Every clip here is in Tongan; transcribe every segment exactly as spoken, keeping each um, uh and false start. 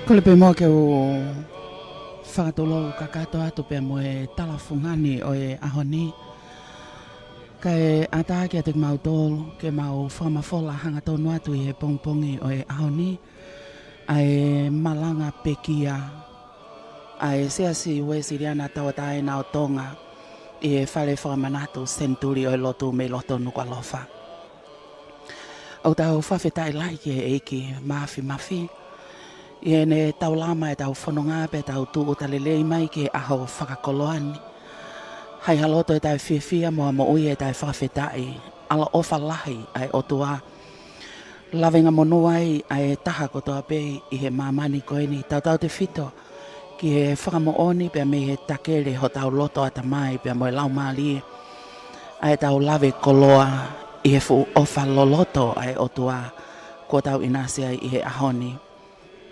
Kole pē muʻa ke u fakatulou kakato atu pea mo e talafungani ʻo e ʻaho ni. Kae ʻatā kiate kimautolu ke mau fakamafola hangatonu atu ʻi he pongipongi ʻo e ʻaho ni ʻa e malanga pekia ʻa e Siasi Uēsiliana Tauʻatāina ʻo Tonga ʻi he Fale Fakamanatu Senituli ʻo e Lotu mei loto Nukuʻalofa. ʻOku tau fakafetaʻi lahi ki he ʻEiki Māfimafi ʻi heʻene taulama ʻetau fononga pea tau tūʻuta lelei mai ki he ʻaho fakakoloa ni. Hai ha loto ʻe taʻefiefia mo ha moʻui ʻe taʻefakafetaʻi, ʻaloʻofa lahi ʻa e ʻOtua. Lavengamonū ai ʻa e taha kotoa pē ʻi he māmani ko eni, tautautefito ki he fakamoʻoni pea mei he takele hotau loto, ʻatamai pea mo e laumālie, ʻa ʻetau lave koloa ʻi he fuʻu ʻofa loloto ʻa e ʻOtua kuo tau ʻinasi ai ʻi he ʻaho ni.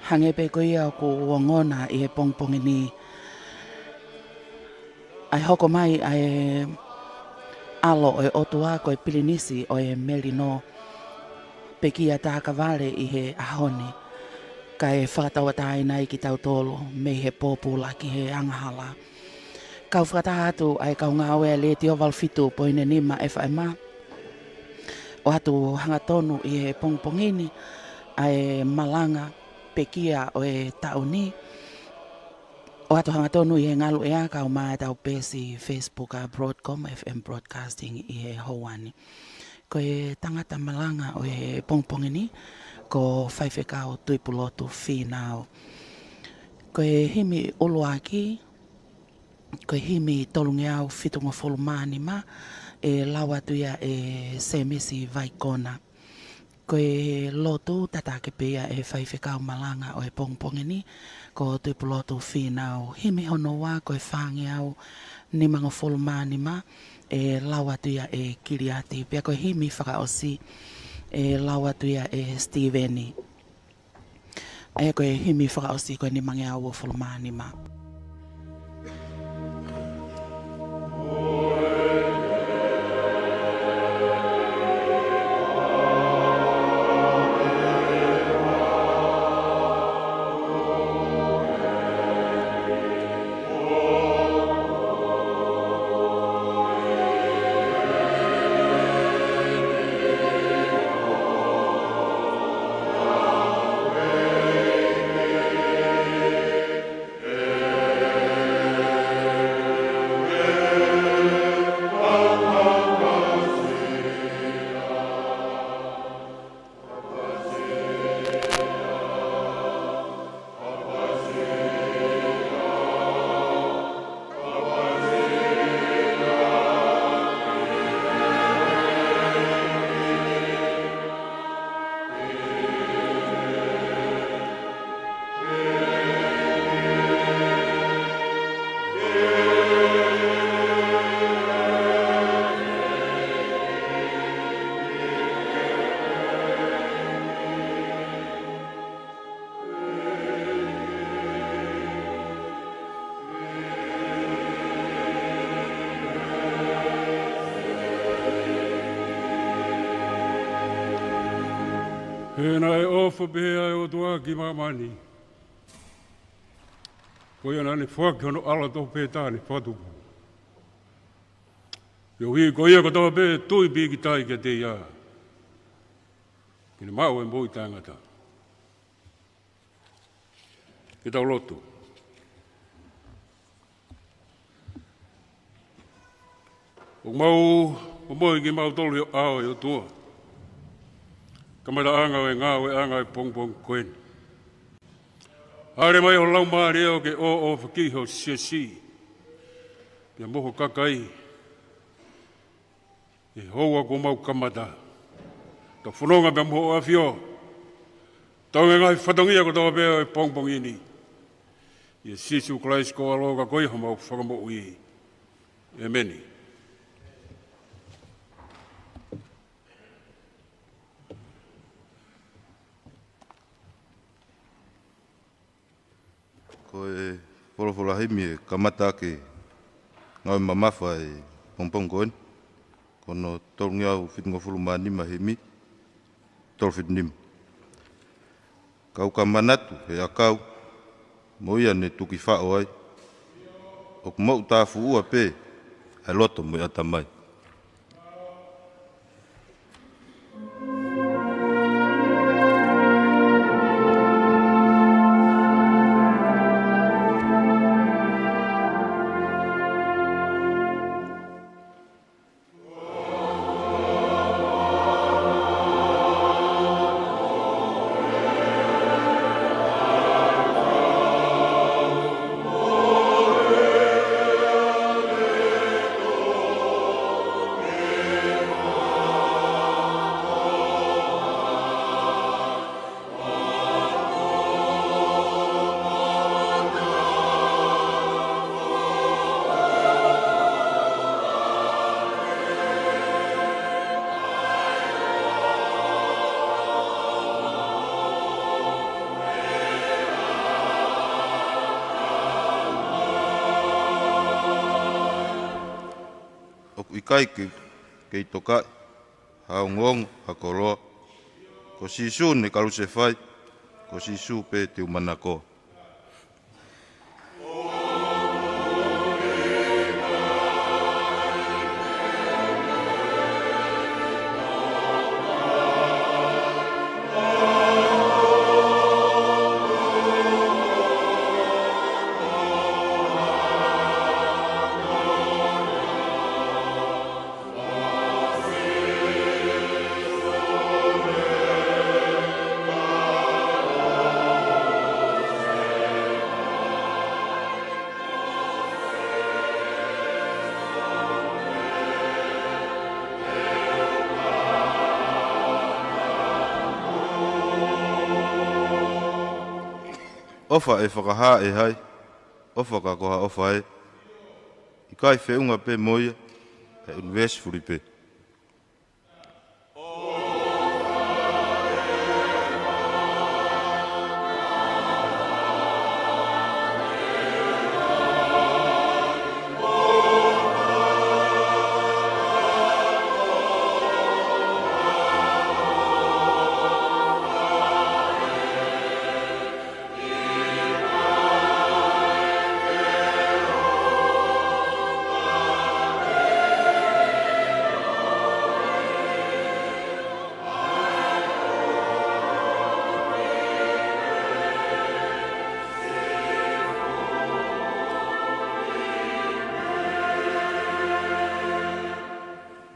Hangē pē ko ia ʻoku ongona ʻi he pongipongi ni, ʻa e hoko mai ʻa e ʻAlo ʻo e ʻOtua ko e Pilinisi ʻo e Melino, pekia takavale ʻi he ʻaho ni, kae fakatauʻatāina ai kitautolu mei he pōpula ki he angahala. Kau fakataha atu ʻa e kau ngāue ʻa e Letiō valu fitu poini nima FM, ʻoatu hangatonu ʻi he pongipongi ni ʻa e malanga pekia ʻo e taʻu ni, ʻoatu hangatonu ʻi he ngaluʻea kae ʻumaʻā ʻetau peesi Facebook ʻa Broadcom FM Broadcasting ʻi he houa ni. Ko e tangata malanga ʻo e pongipongi ni ko Faifekau Tuʻipulotu Fīnau. Ko e himi ʻuluaki, ko e himi tolungeau fitungofulu mā nima, ʻe lau atu ia ʻe Sēmisi Vaikona. Ko e lotu tataki pē ia ʻe he faifekau malanga ʻo e pongipongi ni ko Tuʻipulotu Fīnau. Himi hono ua ko e fāngeau nimangofulu mā nima, ʻe lau atu ia ʻe Kiliati. Pea ko e himi fakaʻosi ʻe lau atu ia ʻe Sitīveni. ʻA ia ko e himi fakaʻosi ko e nimangeau uofulu mā nima. He naʻe ʻofa pehē ʻa e ʻOtua ki māmani, ko ia naʻa ne foaki hono ʻAlo tofu pē taha ne fakatupu, koeʻuhi ko ia kotoa pē ʻe tui pīkitai kiate ia, ke ne maʻu ʻa e moʻui taʻengata. Ke tau lotu. ʻOku mau momoi kimautolu ʻi ho ʻao, ʻe ʻOtua, kamataʻanga ʻo e ngāueʻanga ʻo e pongipongi ko eni. Hāʻele mai ho Laumālie ʻo ke ʻoʻofaʻi ho siasi pea mo ho kakai ʻi he houa kuo mau kamata. Tau fononga pea mo ho ʻAfio, tau ngaahi fatongia kotoa pē ʻo e pongipongi ni. ʻIa Sīsū Kalaisi ko ho ʻAlo ka ko ia homau Fakamoʻui. ʻEmeni. Ko e folofola himi ʻe kamata ʻaki e ngāue mamafa ʻi he pongipongi ko eni, ko hono tolungeau fitungofulu mā nima, himi tolu fitu nima. Kau ka manatu he ʻakau, mo ia ne tuki faʻo ai. ʻOku moʻutāfuʻua pē ʻa e loto mo e ʻatamai. ʻOku ʻikai ke, kei tokaʻi ha ongoongo, ha koloa. Ko Sīsū ne kalusefai, ko Sīsū pē te u manakoa. ʻOfa ʻe fakahā ʻe hai? ʻOfa ka ko ha ʻofa ē. ʻIkai feʻunga pē mo ia ʻa e ʻunivēsi fulipē.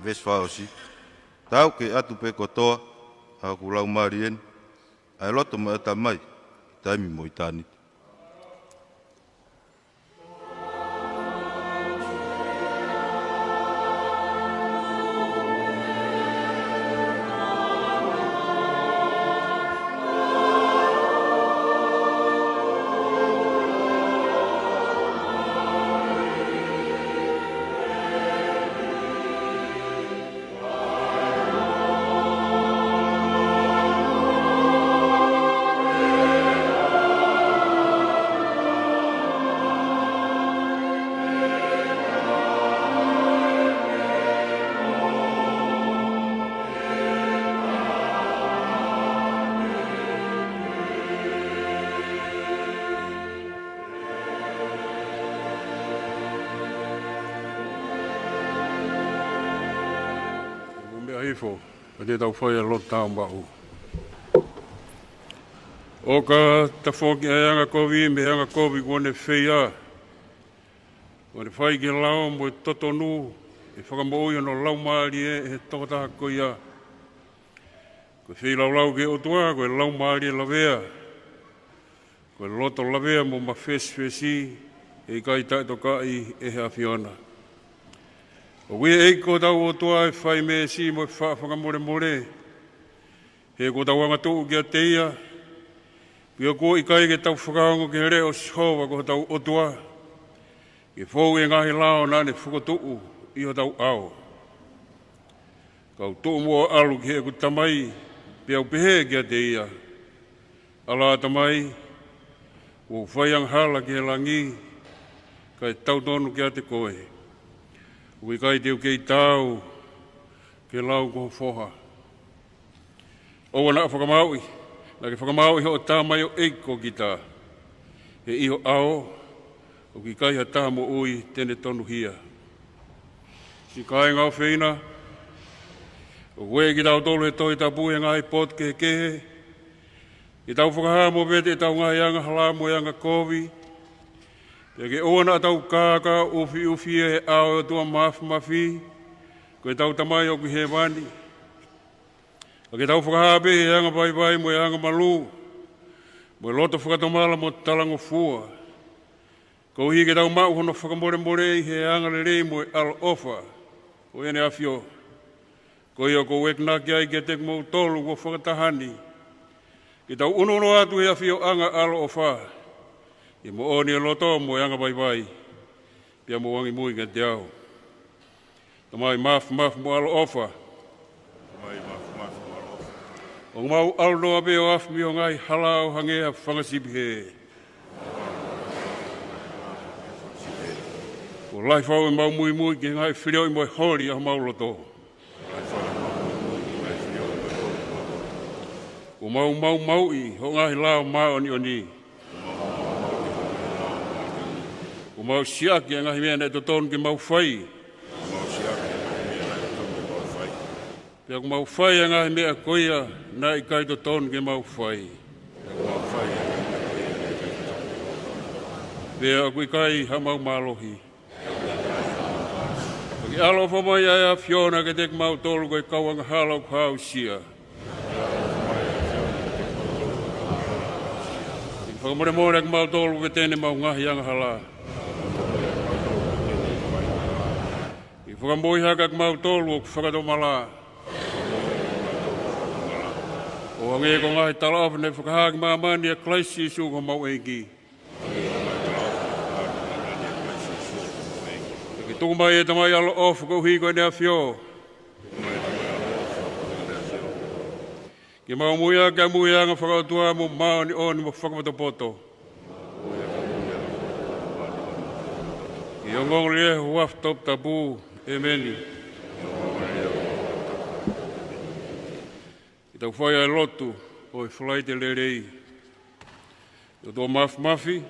Veesi fā ʻosi. Tau ke ʻatu pē kotoa ʻa hoku laumālie ni, ʻa e loto mo e ʻatamai, taimi mo ʻitāniti. Mou meʻa hifo, ka te tau fai ʻa e lotu tāumaʻu. ʻOka tafoki ʻa e angakovi mei he angakovi kuo ne feia, kuo ne fai ki he lao mo e totonu, ʻe fakamoʻui hono laumālie ʻe he tokotaha ko ia. Ko e feilaulau ki he ʻOtua, ko e laumālie lavea. Ko e loto lavea mo mafesifesi, ʻe ʻikai taʻetokaʻi ʻe he ʻAfiona. ʻOku ʻi he ʻEiki ko hotau ʻOtua ʻa e fai meesi mo e faʻa fakamolemole. He kuo tau angatuʻu kiate ia, pea kuo ʻikai ke tau fakaongo ki he leʻo ʻo Sihova ko hotau ʻOtua, ke fou ʻi he ngaahi lao naʻa ne fokotuʻu ʻi hotau ʻao. Kau tuʻu muʻa ʻo ʻalu ki heʻeku tamai, peau pehē kiate ia, ʻAlā tamai, kuo u fai angahala ki he langi, kae tautonu kiate koe. ʻOku ʻikai te u kei taau ke lau ko ho foha. ʻOua naʻa fakamāuʻi, naʻa ke fakamāuʻi hoʻo tamaioʻeiki ko kita. he ʻi ho ʻao ʻoku ʻikai ha taha moʻui te ne tonuhia. Siʻi kāinga ʻofeina, ʻoku ʻi ai kitautolu he Tohi Tapu he ngaahi potu kehekehe, ke tau fakahā mo vete ʻetau ngaahi angahala mo e angakovi, pea ke ʻoua naʻa tau kākā ʻufiʻufi ia he ʻao ʻo e ʻOtua Māfimafi, ko ʻetau Tamai ʻoku ʻi hēvani. Ka ke tau fakahā pē ʻi he anga vaivai mo e anga malū, mo e loto fakatomala mo talangofua, koeʻuhi ke tau maʻu hono fakamolemoleʻi ʻi he angalelei mo e ʻaloʻofa ʻo ʻEne ʻAfio. Ko ia ʻoku ou enginaki ai kiate kimoutolu kuo fakataha ni, ke tau ʻunuʻunu atu he ʻafioʻanga ʻaloʻofa, ʻi he moʻoni ʻo e loto mo e anga vaivai, pea mou angimui kiate au. Tamai Māfimafi mo ʻaloʻofa. Tamai Māfimafi mo ʻaloʻofa. ʻOku mau ʻalu noa pē ʻo afi mei ho ngaahi hala ʻo hangē ha fanga sipi hē. Kuo lahi fau ʻemau muimui ki he ngaahi filioʻi mo e holi ʻa homau loto. Kuo mau maumauʻi ho ngaahi lao māʻoniʻoni. Kuo mau siʻaki ʻa e ngaahi meʻa naʻe totonu ke mau fai. Pea kuo mau fai ʻa e ngaahi meʻa ko ia naʻe ʻikai totonu ke mau fai. Pea ʻoku ʻikai haʻamau mālohi. Ka ke ʻaloʻofa mai ʻa e ʻAfiona kiate kimautolu ko e kau angahala ʻoku aʻusia. Ke fakamolemole ʻa kimautolu ʻoku veteni ʻemau ngaahi angahala. Ke fakamui hake ʻa kimautolu ʻoku fakatomala, ʻo hangē ko e ngaahi talaʻofa naʻe fakahā ki māmani ʻe Kalaisi Sīsū ko homau ʻEiki. Ke tuku mai ʻe Tamai ʻaloʻofa koeʻuhi ko ʻEne ʻAfio. Ke mau muiaki ʻamui ʻa e anga fakaʻotua mo māʻoniʻoni mo fakapotopoto. Ke ongoongolelei ʻi ho huafa toputapu. ʻEmeni. Ke tau fai ʻa e lotu ʻo e Falaite Lelei. ʻE ʻOtua Māfimafi,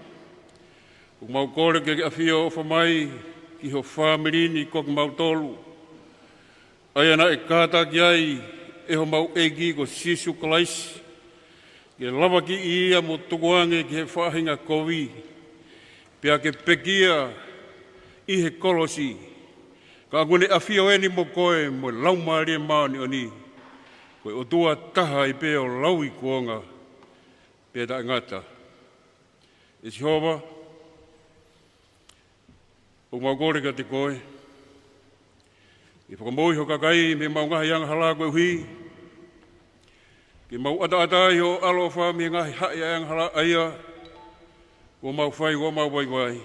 ʻoku mau kole ke ke ʻafio ʻofa mai ki ho fāmili ni ko kimautolu, ʻa ia naʻe kātaki ai ʻe homau ʻEiki ko Sīsū Kalaisi, ke lavakiʻi ia mo tukuange ki he faʻahinga kovi, pea ke pekia ʻi he kolosi. Ka ʻoku ne ʻafio eni mo koe mo e Laumālie Māʻoniʻoni, ko e ʻOtua taha ai pē ʻo lauikuonga pea taʻengata. ʻE Sihova, ʻoku mau kole kiate koe ke fakamoʻui ho kakai mei heʻemau ngaahi angahala koeʻuhi ke mau ʻataʻatā ʻi ho ʻaloʻofa mei he ngaahi haʻi ʻa e angahala ʻa ia kuo mau fai, kuo mau vaivai.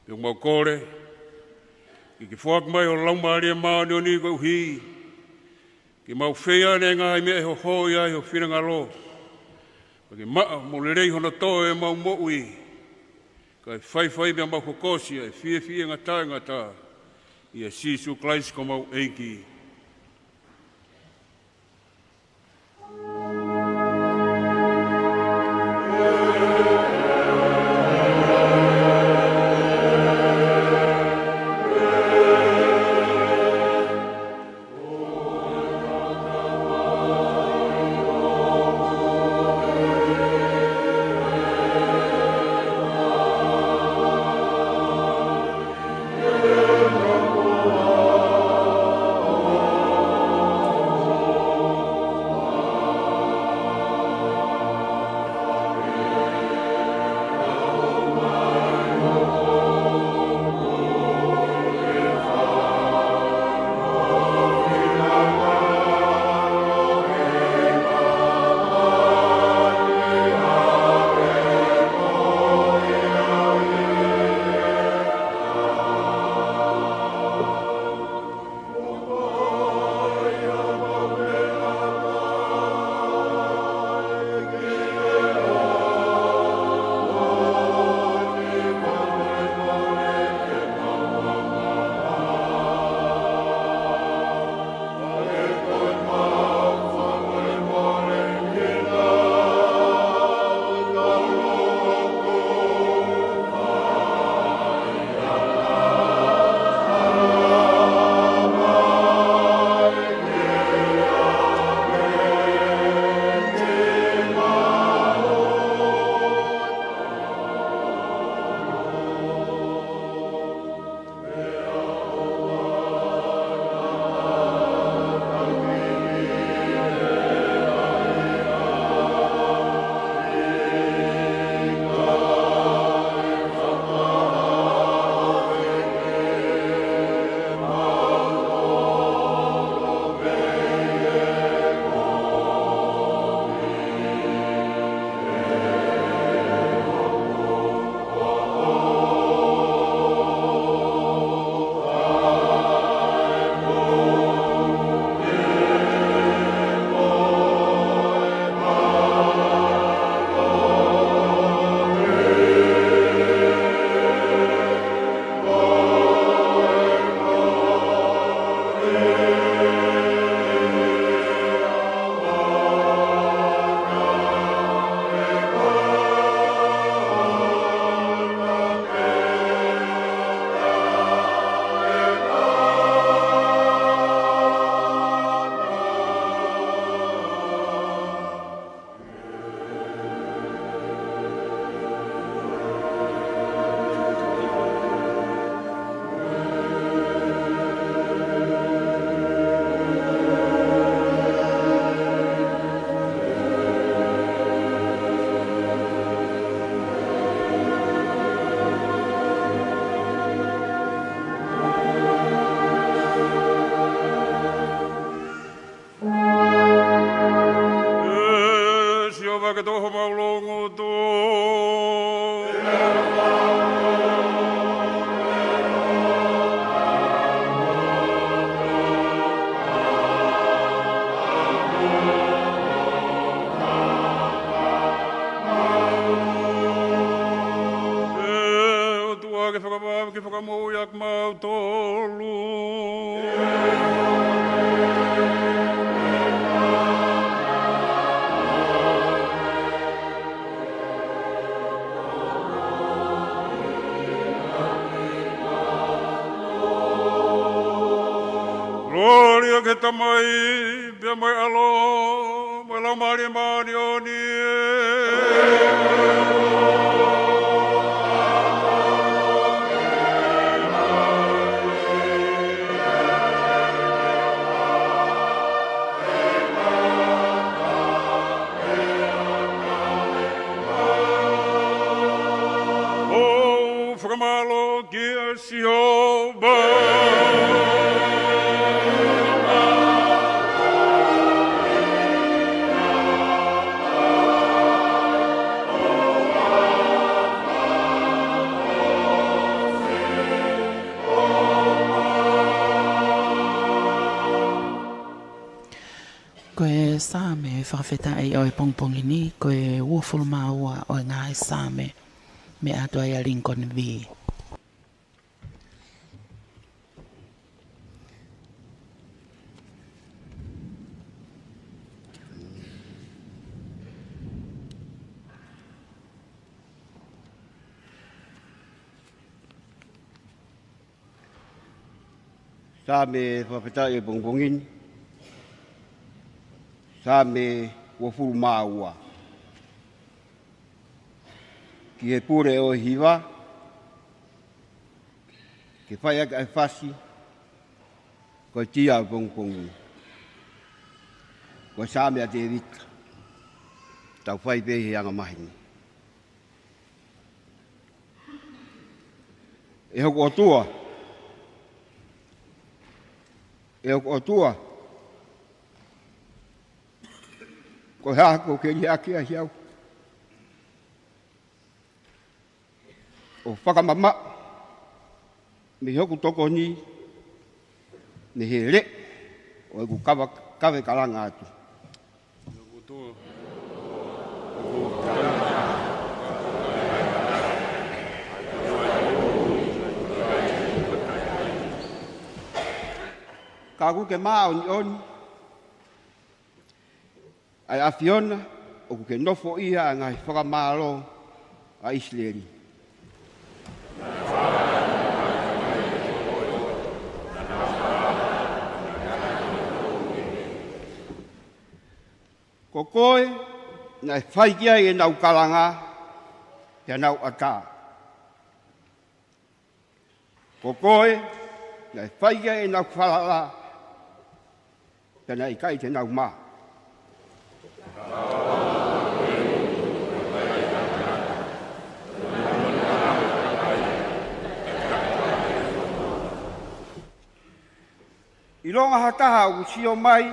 Pea ʻoku mau kole ke ke foaki mai ho Laumālie Māʻoniʻoni koeʻuhi ke mau fai ʻa e ngaahi meʻa ʻe hohoi ai ho finangalo, pea ke maʻa mo lelei hono tō ʻemau moʻui, kae faifai pea mau hokosia ʻa e fiefia taʻengata ʻia Sīsū Kalaisi ko homau ʻEiki. ke fakavave ke fakamoʻui ʻa kimautolu. Kolōlia ki he Tamai, pea mo e ʻAlo, mo e Laumālie Māʻoniʻoni ē. ʻOku fakamālō kia Sihova. Ko e Saame fakafetaʻi ʻo e pongipongi ni, ko e uofulu mā ua ʻo e ngaahi Saame, mei he ʻAtu ʻa Lincoln V. Saame fakafetaʻi ʻo e pongipongi ni. Saame uofulu mā ua. Ki he pule ʻo e hiva, ke fai ʻaki ʻa e fasi, ko e tia ʻo e pongipongi ni. Ko e Saame ʻa Tēvita. Tau fai pē he anga maheni. ʻE hoku ʻOtua, ʻe hoku ʻOtua, ko e hā ʻoku ke liʻaki ai au ʻo fakamamaʻu mei hoku tokoni, mei he leʻo ʻo ʻeku kava, kave kalanga atu? Ka ʻoku ke māʻoniʻoni, ʻa e ʻAfiona, ʻoku ke nofoʻia ʻa e ngaahi fakamālō ʻa ʻIsileli. Ko koe naʻe fai ki ai ʻenau kalanga, pea nau ʻatā. Ko koe naʻe fai ki ai ʻenau falala, pea naʻe ʻikai te nau mā. ʻIlonga ha taha ʻoku sio mai,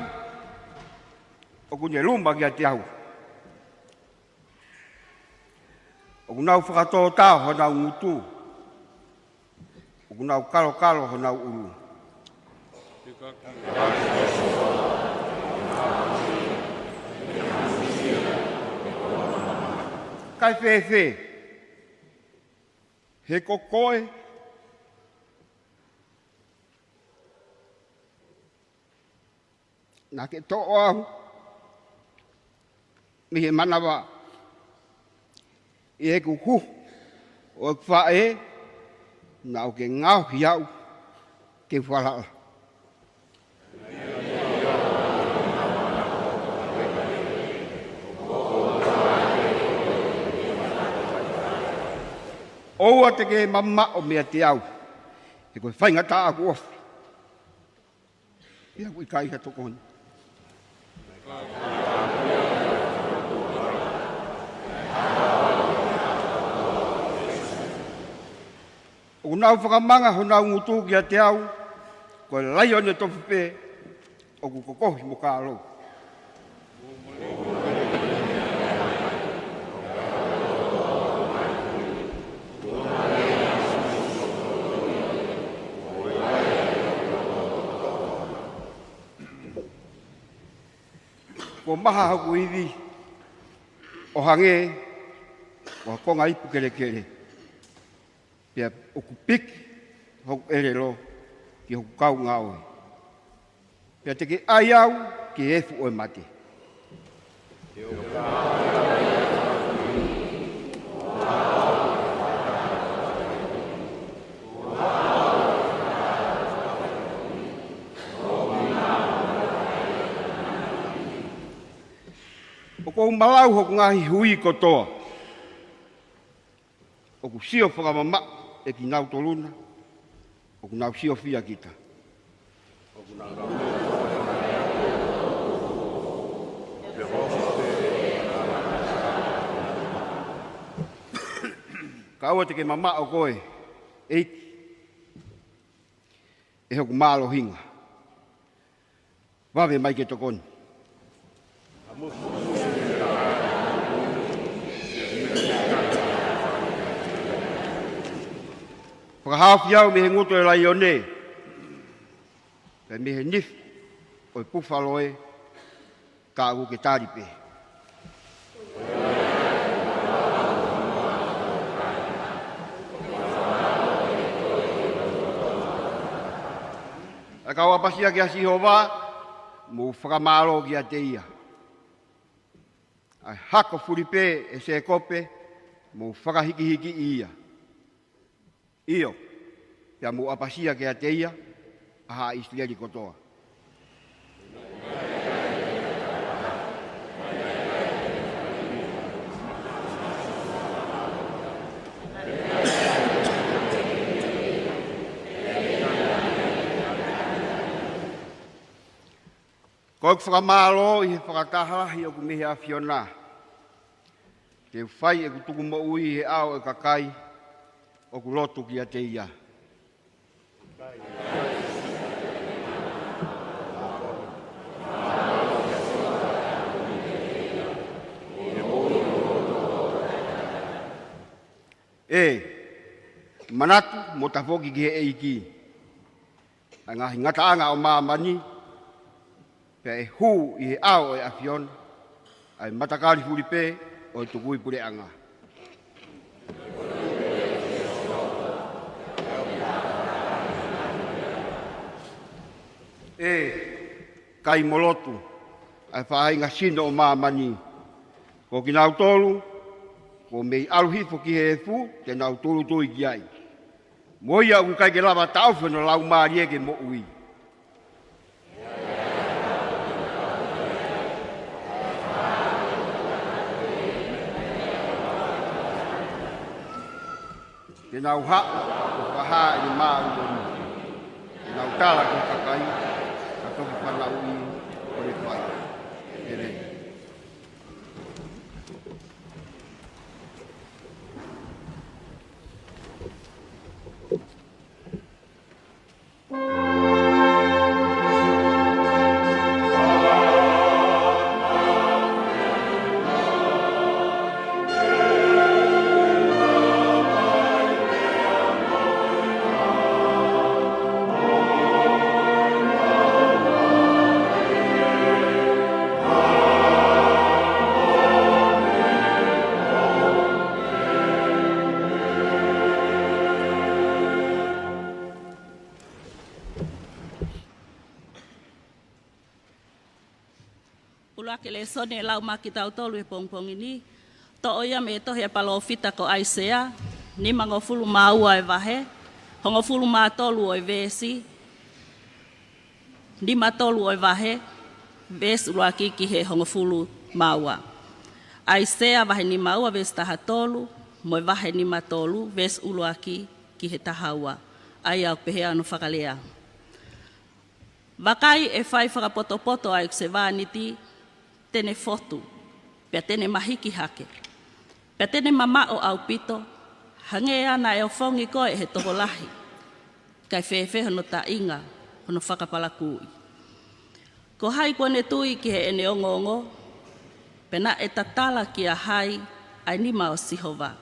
ʻoku ne luma kiate au. ʻOku nau fakatōtao honau ngutu. ʻOku nau kalokalo honau ʻulu. Kae fēfē? He ko koe naʻa ke toʻo au mei he manava, ʻi heʻeku huhu ʻo ʻeku faʻē, naʻa ke ngaohi au ke u falala. ʻOua te ke mamaʻo meiate au, he ko e faingataʻa ʻoku ofi. Pea ʻoku ʻikai ha tokoni. ʻOku nau fakamanga honau ngutu kiate au, ko e laione tofu pē ʻoku kokohi mo kālou. Kuo maha hoku ivi ʻo hangē ko ha konga ipu kelekele. Pea ʻoku piki hoku ʻelelo ki hoku kau ngāue. Pea te ke ʻai au ki he efu ʻo e mate. ʻOku ou malau hoku ngaahi hui kotoa. ʻOku sio fakamamaʻo ʻe kinautolu na, ʻoku nau siofia kita. Ka ʻoua te ke mamaʻo koe, ʻEiki, ʻe hoku mālohinga. Vave mai ke tokoni. Fakahaofi au mei he ngutu ʻo e laione, pea mei he nifi ʻo e pufalo ē, ka ʻoku ke tali pē. ʻA e kau ʻapasia kia Sihova, mou fakamālō kiate ia. ʻA e hako fulipē ʻe Sēkope, mou fakahikihiki ia. ʻIo, pea mou ʻapasia kiate ia, ʻa haʻa ʻIsileli kotoa. Ko ʻeku fakamālō ʻi he fakataha lahi ʻoku mei he ʻAfiona. Te u fai ʻeku tuku moʻui ʻi he ʻao ʻo e kakai ʻoku lotu kiate ia. ʻE, manatu mo tafoki ki he ʻEiki, ʻa e ngaahi ngataʻanga ʻo māmani, pea ʻe hū ʻi he ʻao ʻo e ʻAfiona ʻa e matakali fulipē ʻo e tukui puleʻanga. ʻE, kai mo lotu, ʻa e faʻahinga sino ʻo māmani, ko kinautolu kuo mei ʻalu hifo ki he efu, te nau tūʻulutui ki ai. Mo ia ʻoku ʻikai ke lava taʻofi hono laumālie ke moʻui. Te nau haʻu ʻo fakahā ʻene māʻoniʻoni. Te nau tala ki he kakai, ka toki fanauʻi ʻo ne fai. ʻEmeni. ʻUluaki lēsoni ʻe lau maʻa kitautolu he pongipongi ni, toʻo ia mei he tohi ʻa e palōfita ko ʻAisea, nimangofulu mā ua ʻo e vahe, hongofulu mā tolu ʻo e veesi, nima tolu ʻo e vahe, veesi ʻuluaki ki he hongofulu mā ua. ʻAisea vahe nima ua veesi taha tolu, mo e vahe nima tolu, veesi ʻuluaki ki he taha ua. ʻA ia ʻoku pehē hono fakalea. Vakai, ʻe fai fakapotopoto ʻa ʻeku sevāniti, te ne fotu, pea te ne mahiki hake, pea te ne mamaʻo ʻaupito, hangē ia naʻe ofongi koe ʻe he tokolahi, kae fēfē hono taʻinga, hono fakapalakūʻi. Ko hai kuo ne tui ki heʻene ongoongo, pea naʻe tatala kia hai ʻa e nima ʻo Sihova?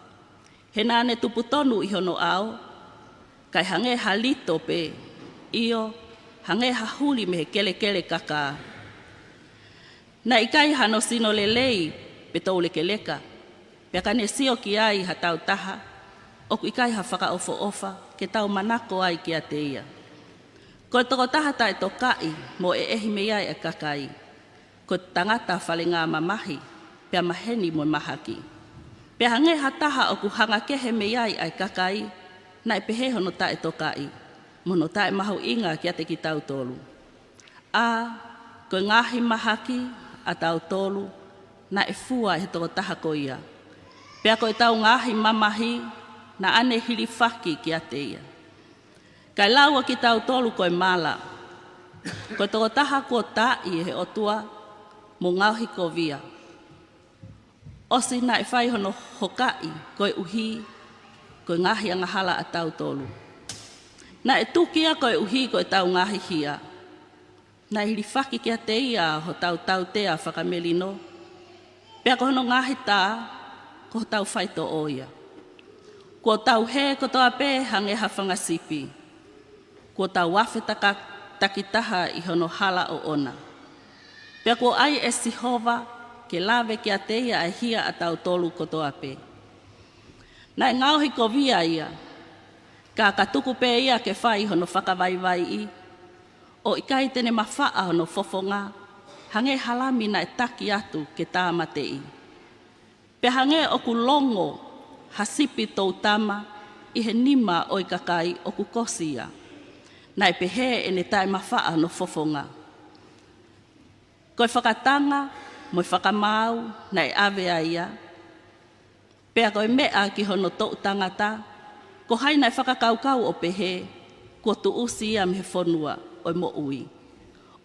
He naʻa ne tupu tonu ʻi hono ʻao, kae hangē ha lito pē, ʻio, hangē ha huli mei he kelekele kakā. Naʻe ʻikai hano sino lelei pe toulekeleka, pea ka ne sio ki ai ha tautaha, ʻoku ʻikai ha fakaʻofoʻofa ke tau manako ai kiate ia. Ko e tokotaha taʻetokaʻi mo ʻeʻehi mei ai ʻa e kakai, ko e tangata falengamamahi, pea maheni mo e mahaki. Pea hangē ha taha ʻoku hanga kehe mei ai ʻa e kakai, naʻe pehē hono taʻetokaʻi mo hono taʻemahuʻinga kiate kitautolu. ʻA, ko e ngaahi mahaki ʻatautolu naʻe fua ʻe he tokotaha ko ia, pea ko ʻetau ngaahi mamahi naʻa ne hilifaki kiate ia. Kae lau ʻa kitautolu ko e mala, ko e tokotaha kuo taaʻi ʻe he ʻOtua mo ngaohikovia. ʻOsi naʻe fai hono hokaʻi koeʻuhi ko e ngaahi angahala ʻatautolu. Naʻe tuki ia koeʻuhi ko ʻetau ngaahi hia. Naʻe hilifaki kiate ia hotau tautea fakamelino, pea ko hono ngaahi tā ko hotau faitoʻo ia. Kuo tau hē kotoa pē hangē ha fanga sipi. Kuo tau afe taka-, takitaha ʻi hono hala ʻoʻona. Pea kuo ʻai ʻe Sihova ke lave kiate ia ʻa e hia ʻatautolu kotoa pē. Naʻe ngaohikovia ia, ka ka tuku pē ia ke fai hono fakavaivaiʻi, ʻo ʻikai te ne mafaʻa hono fofonga, hangē ha lami naʻe taki atu ke tāmateʻi. Pea hangē ʻoku longo ha sipi toutama ʻi he nima ʻo e kakai ʻoku kosi ia, naʻe pehē ʻene taʻemafaʻa hono fofonga. Ko e fakatanga mo e fakamaau naʻe ʻave ai ia, pea ko e meʻa ki hono toʻu tangata, ko hai naʻe fakakaukau ʻo pehē, kuo tuʻusi ia mei he fonua ʻo e moʻui,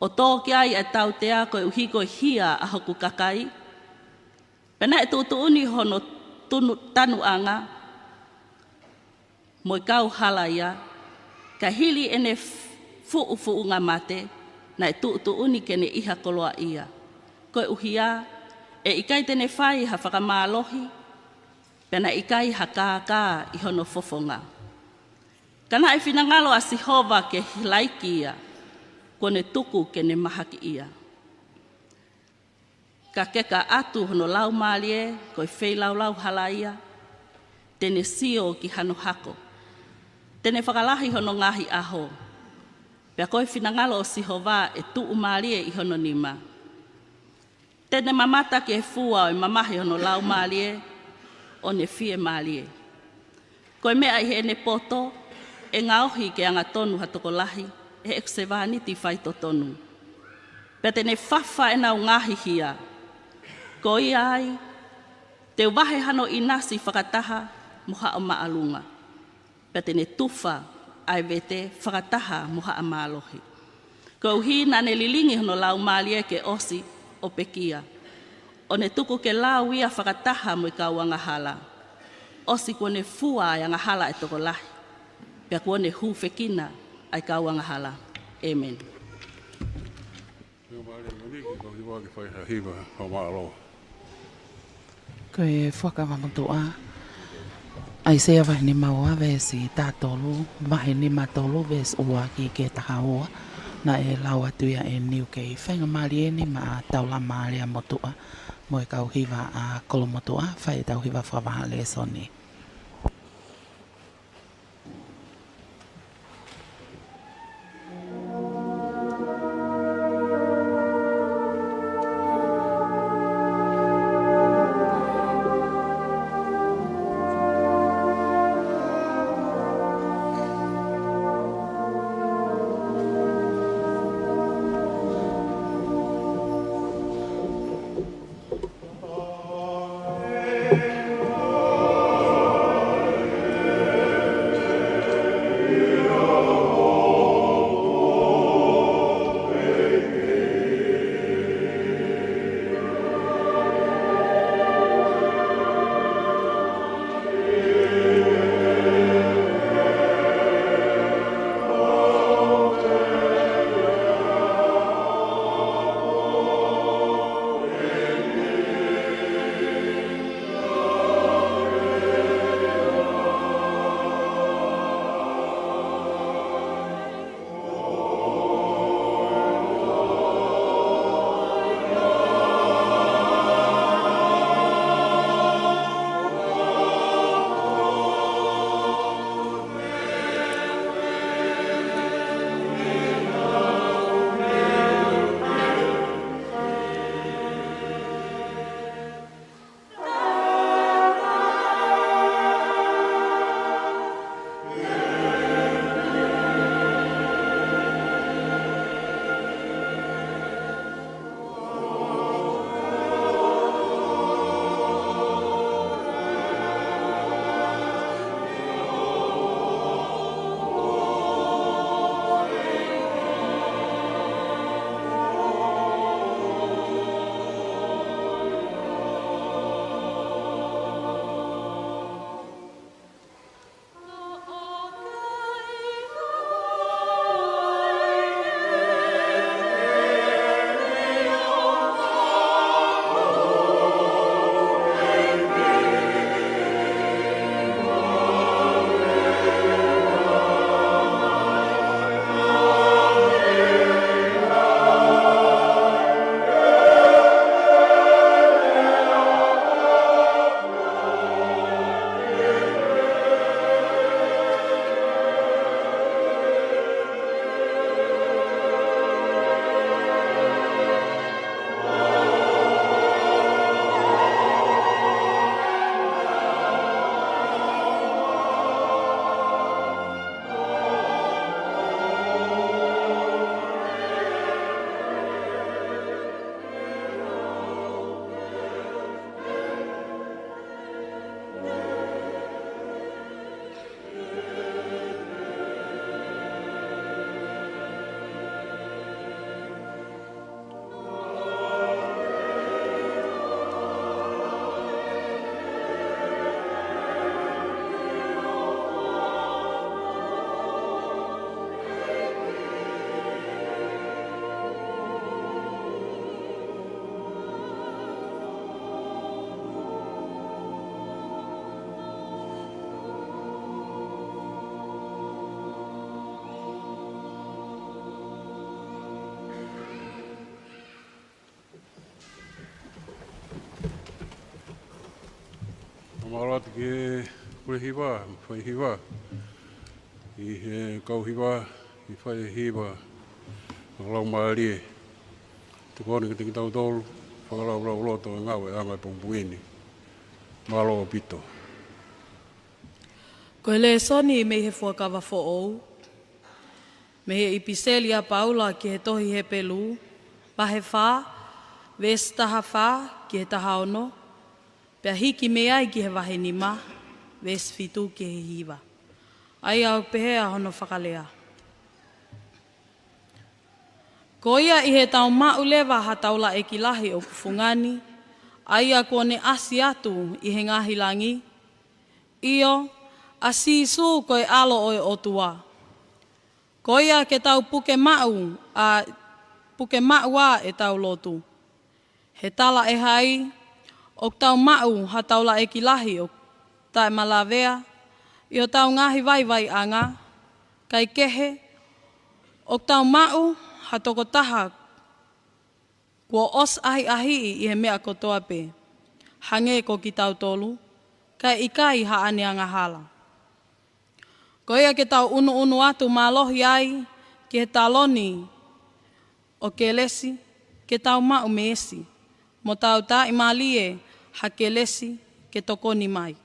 ʻo tō ki ai ʻa e tautea koeʻuhi ko e hia ʻa hoku kakai? Pea naʻe tuʻutuʻuni hono tunu-, tanuʻanga mo e kau hala ia, ka hili ʻene f-, fuʻu fuʻunga mate, naʻe tuʻutuʻuni ke ne ʻi ha koloaʻia. Koeʻuhi ā, ʻe ʻikai te ne fai ha fakamālohi, pea naʻe ʻikai ha kākā ʻi hono fofonga. Ka naʻe finangalo ʻa Sihova ke laiki ia, kuo ne tuku ke ne mahakiʻia. Ka ke ka atu hono laumālie ko e feilaulau hala ia, te ne sio ki hano hako. Te ne fakalahi hono ngaahi ʻaho. Pea ko e finangalo ʻo Sihova ʻe tuʻumālie ʻi hono nima. Te ne mamata ki he fua ʻo e mamahi hono laumālie, ʻo ne fiemālie. Ko e meʻa ʻi heʻene poto, ʻe ngaohi ke angatonu ha tokolahi ʻe heʻeku sevāniti faitotonu. Pea te ne fafa ʻenau ngaahi hia. Ko ia ai, te u vahe hano ʻinasi fakataha mo haʻo māʻolunga. Pea te ne tufa ʻa e vete fakataha mo haʻa mālohi. Koeʻuhi naʻa ne lilingi hono laumālie ke ʻosi ʻo pekia, ʻo ne tuku ke lau ia fakataha mo e kau angahala. ʻOsi kuo ne fua ʻa e angahala ʻa e tokolahi, pea kuo ne hūfekina ʻa e kau angahala. ʻĒmeni. Ko e ʻAisea vahe nima ua veesi taha tolu, vahe nima tolu veesi ua ki he taha ua, naʻe lau atu ia ʻe Niu Kei. Faingamālie eni maʻa Taulama Lea Motuʻa, mo e kau hiva ʻa Kolomotuʻa, fai ʻetau hiva fakavahaʻa lēsoni. ʻI he pule hiva, fai hiva. ʻI he kau hiva, ʻi he fai hiva. Laumālie. Tuku ʻeni kiate kitautolu, fakalaulauloto e ngāueʻanga e pongipongi ni. Mālō ʻaupito. Ko e lēsoni mei he Fuakava Foʻou, mei he ʻipiseli ʻa Paula ki he tohi Hepelū, vahe fā, veesi taha fā ki he taha ono, pea hiki mei ai ki he vahe nima, veesi fitu ki he hiva. ʻA ia ʻoku pehē ʻa hono fakalea. Ko ia ʻi heʻetau maʻu leva ha taulaʻeiki lahi ʻoku fungani, ʻa ia kuo ne ʻasi atu ʻi he ngaahi langi, ʻio, ʻa Sīsū ko e ʻAlo ʻo e ʻOtua. Ko ia ke tau puke maʻu, ʻa, puke maʻu ʻa ʻetau lotu. He talaʻehai, ʻoku tau maʻu ha taulaʻeiki lahi ʻoku taʻemalavea ʻi hotau ngaahi vaivaiʻanga, kaekehe, ʻoku tau maʻu ha tokotaha kuo ʻosi ʻahiʻahiʻi ʻi he meʻa kotoa pē, hangē ko kitautolu, kae ʻikai haʻane angahala. Ko ia ke tau ʻunuʻunu atu mālohi ai ki he taloni ʻo kelesi, ke tau maʻu meesi, mo tau taʻimālie ha kelesi ke tokoni mai.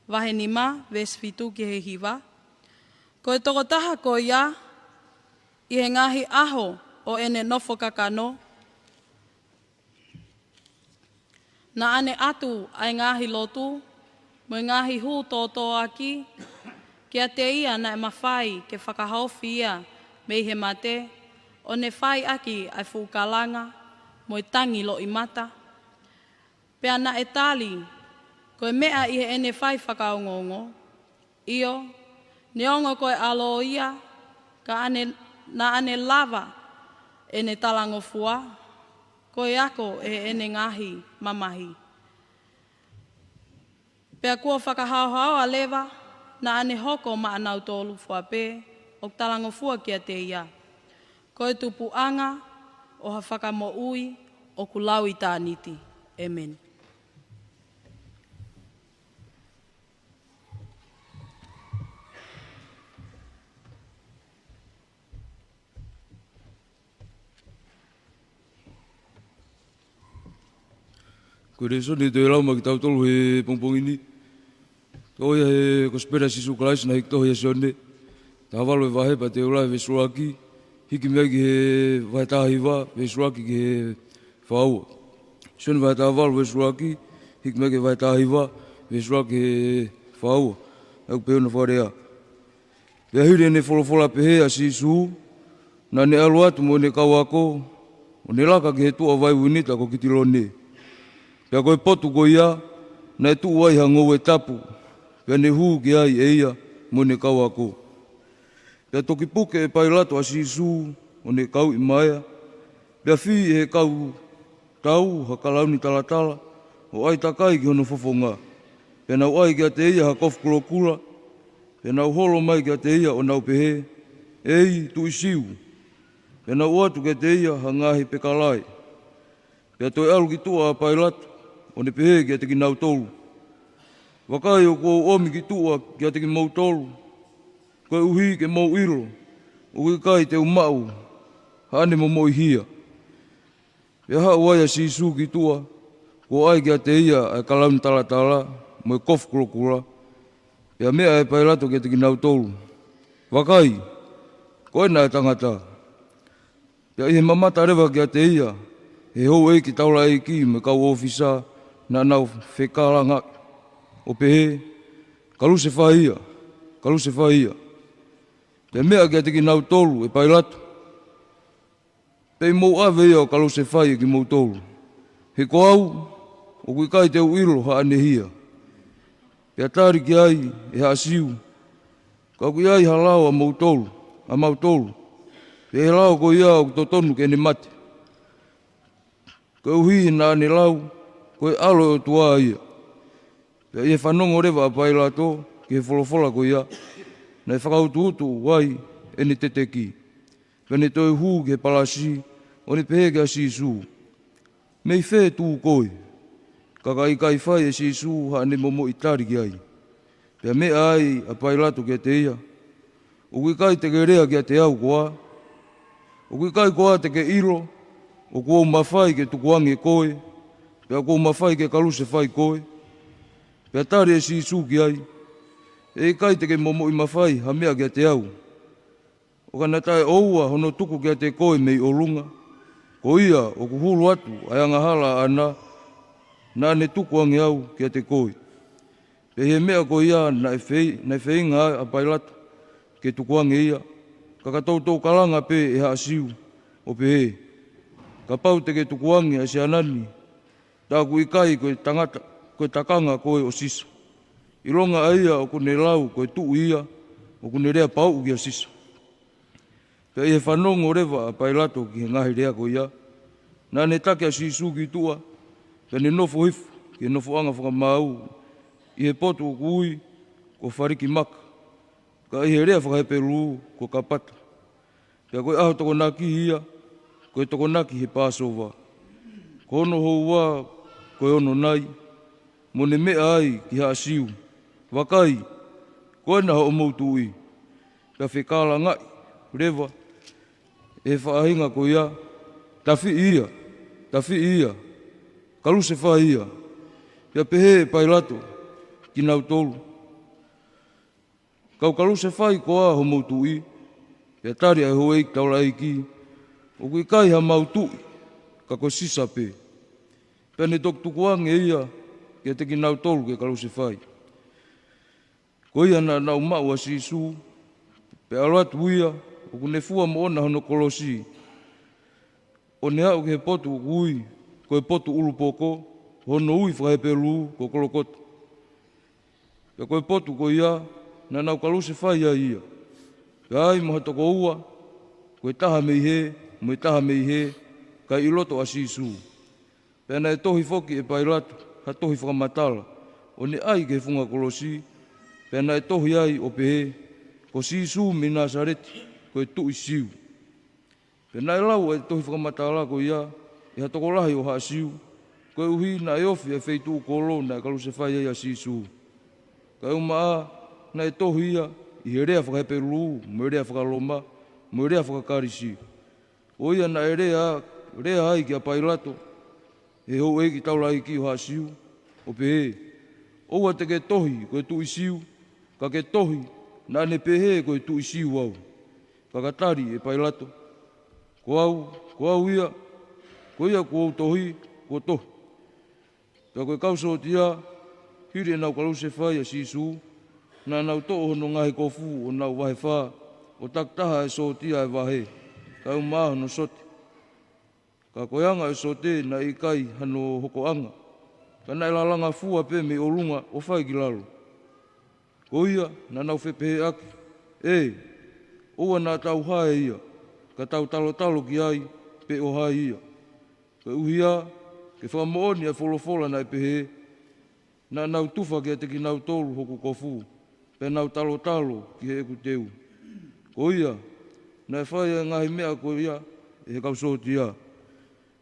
Vahe nima, veesi fitu ki he hiva. Ko e tokotaha ko ia, ʻi he ngaahi ʻaho ʻo ʻene nofo kakano, naʻa ne ʻatu ʻa e ngaahi lotu, mo e ngaahi hū tōtōaki, kiate ia naʻe mafai ke fakahaofi ia mei he mate, ʻo ne fai ʻaki ʻa e fuʻu kalanga, mo e tangi loʻimata. Pea naʻe tali, ko e meʻa ʻi heʻene fai fakaongoongo, ʻio, neongo ko e ʻAlo ia, ka ʻa ne, naʻa ne lava ʻene talangofua, ko e ako ʻe heʻene ngaahi mamahi. Pea kuo fakahaohaoa leva, naʻa ne hoko maʻanautolu fua pē, ʻoku talangofua kiate ia. Ko e tupuʻanga ʻo ha fakamoʻui ʻoku lauitāniti. ʻĒmeni. Ko e lēsoni ʻe toe lau maʻa kitautolu he pongipongi ni, toʻo ia he Kosipeli ʻa Sīsū Kalaisi naʻe hiki tohi ʻe Sione, taha valu e vahe pea te u lau e veesi ʻuluaki, hiki mei ai ki he vahe taha hiva, veesi ʻuluaki ki he fā ua. Sione vahe taha valu veesi ʻuluaki, hiki mei ai ki he vahe taha hiva, veesi ʻuluaki ki he fā ua. ʻOku pehē hono fakalea. Pea hili ʻene folofola pehē ʻa Sīsū, naʻa ne ʻalu atu mo ʻene kau ako, ʻo ne laka ki he tuʻa vai uinita ko Kitilone. Pea ko e potu ko ia, naʻe tuʻu ai ha ngoue tapu, pea ne hū ki ai ʻe ia mo ʻene kau ako. Pea toki puke ʻe Pailato ʻa Sīsū, ʻo ne kauʻi maea, pea fī ʻe he kau tau ha kalauni talatala, ʻo ʻai takai ki hono fofonga. Pea nau ʻai kiate ia ha kofu kulokula, pea nau holo mai kiate ia ʻo nau pehē, ʻEiki, Tuʻi Siu. Pea nau ʻoatu kiate ia ha ngaahi pekalae. Pea toe ʻalu ki tuʻa ʻa Pailato, ʻo ne pehē kiate kinautolu, Vakai ʻoku ou ʻomi ki tuʻa kiate kimoutolu, koeʻuhi ke mou ʻilo, ʻoku ʻikai te u maʻu haʻane momoʻihia. Pea haʻu ai ʻa Sīsū ki tuʻa, kuo ʻai kiate ia ʻa e kalauni talatala, mo e kofu kulokula. Pea meʻa ʻe Pailato kiate kinautolu, Vakai, ko ena ʻa e tangata. Pea ʻi he mamata leva kiate ia, he houʻeiki taulaʻeiki mo e kau ʻōfisa naʻa nau fekalangaʻi, ʻo pehē, Kalusefai ia, kalusefai ia. Pea meʻa kiate kinautolu ʻe Pailato, Pea ʻi mou ʻave ia ʻo kalusefai ʻe kimoutolu. He ko au, ʻoku ʻikai te u ʻilo haʻane hia. Pea tali ki ai ʻe haʻa Siu, Ka ʻoku ʻi ai ha lao ʻamoutolu, ʻamautolu. Pea ʻi he lao ko ia ʻoku totonu ke ne mate. Koeʻuhi naʻa ne lau, ko e ʻAlo ʻo e ʻOtua ia. Pea ʻi he fanongo leva ʻa Pailato ki he folofola ko ia, naʻe fakautuutu ai ʻene teteki. Pea ne toe hū ki he palasi, ʻo ne pehē kia Sīsū, Mei fē tū koe? Ka ka ʻikai fai ʻe Sīsū haʻane momoʻi tali ki ai. Pea meʻa ai ʻa Pailato kiate ia, ʻOku ʻikai te ke lea kiate au koā? ʻOku ʻikai koā te ke ʻilo ʻoku ou mafai ke tukuange koe, pea ʻoku ou mafai ke kalusefai koe? Pea tali ʻe Sīsū ki ai, ʻE ʻikai te ke momoʻi mafai ha meʻa kiate au, ʻo ka na taʻeʻoua hono tuku kiate koe mei ʻolunga. Ko ia ʻoku hulu atu ʻa e angahala ʻaʻana, naʻa ne tukuange au kiate koe. Pea ʻi he meʻa ko ia naʻe fei-, naʻe feinga ʻa Pailato ke tukuange ia, ka ka toutou kalanga pē ʻe Haʻa Siu, ʻo pehē, Kapau te ke tukuange ʻa Siana ni, tā ʻoku ʻikai ko e tangata, ko e takanga koe ʻo Sisa. ʻIlonga ʻa ia ʻoku ne lau ko e tuʻi ia, ʻoku ne lea pauʻu kia Sisa. Pea ʻi he fanongo leva ʻa Pailato ki he ngaahi lea ko ia, naʻa ne taki ʻa Sīsū ki tuʻa, pea ne nofo hifo ki he nofoʻanga fakamaau ʻi he potu ʻoku ui ko Falikimaka, ka ʻi he lea faka-Hepelū ko Kapata. Pea ko e ʻaho Tokonaki ia, ko e Tokonaki he Pāsova. Ko hono houa ko e ono nai, mo ne meʻa ai ki Haʻa Siu, Vakai, ko ena hoʻomou tuʻi. Pea fekālangaʻi leva ʻe he faʻahinga ko ia, Tafiʻi ia, tafiʻi ia, kalusefai ia. Pea pehē ʻe Pailato kinautolu, Kau kalusefai koā homou tuʻi? Pea tali ʻa e houʻeiki taulaʻeiki, ʻOku ʻikai hamau tuʻi, ka ko Sisa pē. Pea ne toki tukuange ia kiate kinautolu ke kalusefai. Ko ia naʻa nau maʻu ʻa Sīsū, pea ʻalu atu ia, ʻoku ne fua moʻona hono kolosi, ʻo ne aʻu ki he potu ʻoku ui ko e potu ʻulupoko, hono ui faka-Hepelū ko Kolokota. Pea ko e potu ko ia naʻa nau kalusefai ai ia, pea ai mo ha toko ua, ko e taha mei hē mo e taha mei hē, kae ʻi loto ʻa Sīsū. Pea naʻe tohi foki ʻe Pailato ha tohi fakamatala, ʻo ne ʻai ki he funga kolosi, pea naʻe tohi ai ʻo pehē, Ko Sīsū mei Nāsaleti, ko e Tuʻi Siu. Pea naʻe lau ʻa e tohi fakamatala ko ia ʻe ha tokolahi ʻo Haʻa Siu, koeʻuhi naʻe ofi ʻa e feituʻu kolo naʻe kalusefai ai ʻa Sīsū. Kae ʻumaʻā naʻe tohi ia ʻi he lea faka-Hepelū, mo e lea faka-Loma, mo e lea faka-Kalisi. Ko ia naʻe lea, lea ai kia Pailato ʻe he houʻeiki taulaʻeiki ʻo Haʻa Siu, ʻo pehē, ʻOua te ke tohi ko e Tuʻi Siu, ka ke tohi, Naʻa ne pehē ko e Tuʻi Siu au. Ka ka tali ʻe Pailato, Ko au, ko au ia, ko ia kuo u tohi, kuo tohi. Pea ko e kau sōtia, hili ʻenau kalusefai ʻa Sīsū, naʻa nau toʻo hono ngaahi kofu ʻo nau vahe fā, ʻo takitaha ʻa e sōtia ʻa e vahe, kae ʻumaʻā hono sote. Ka ko e anga ʻo e sote naʻe ʻikai hano hokoʻanga, ka naʻe lalanga fua pē mei ʻolunga ʻo fai ki lalo. Ko ia naʻa nau fepehēʻaki, ʻE, ʻoua naʻa tau hae ia, ka tau talotalo ki ai pe ʻo hai ia. Koeʻuhi ke fakamoʻoni ʻa e folofola naʻe pehē, Naʻa nau tufa kiate kinautolu hoku kofu, pea nau talotalo ki heʻeku teu. Ko ia, naʻe fai ʻa e ngaahi meʻa ko ia ʻe he kau sōtia.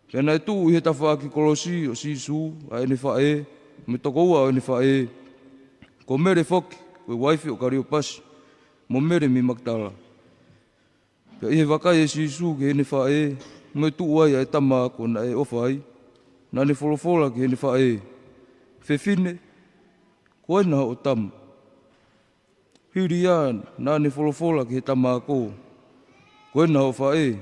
Pea naʻe tuʻu ʻi he tafaʻaki kolosi ʻo Sīsū ʻa ʻene faʻē, mo e tokoua ʻo ʻene faʻē, ko Mele foki, ko e uaifi ʻo Kaliopasi, mo Mele mei Makitala. Pea ʻi he vakai ʻe Sīsū ki heʻene faʻē, mo e tuʻu ai ʻa e tama ako naʻe ʻofa ai, naʻa ne folofola ki heʻene faʻē, Fefine, ko ena hoʻo tama. Hili ia naʻa ne folofola ki he tama ako, Ko ena hoʻo faʻē.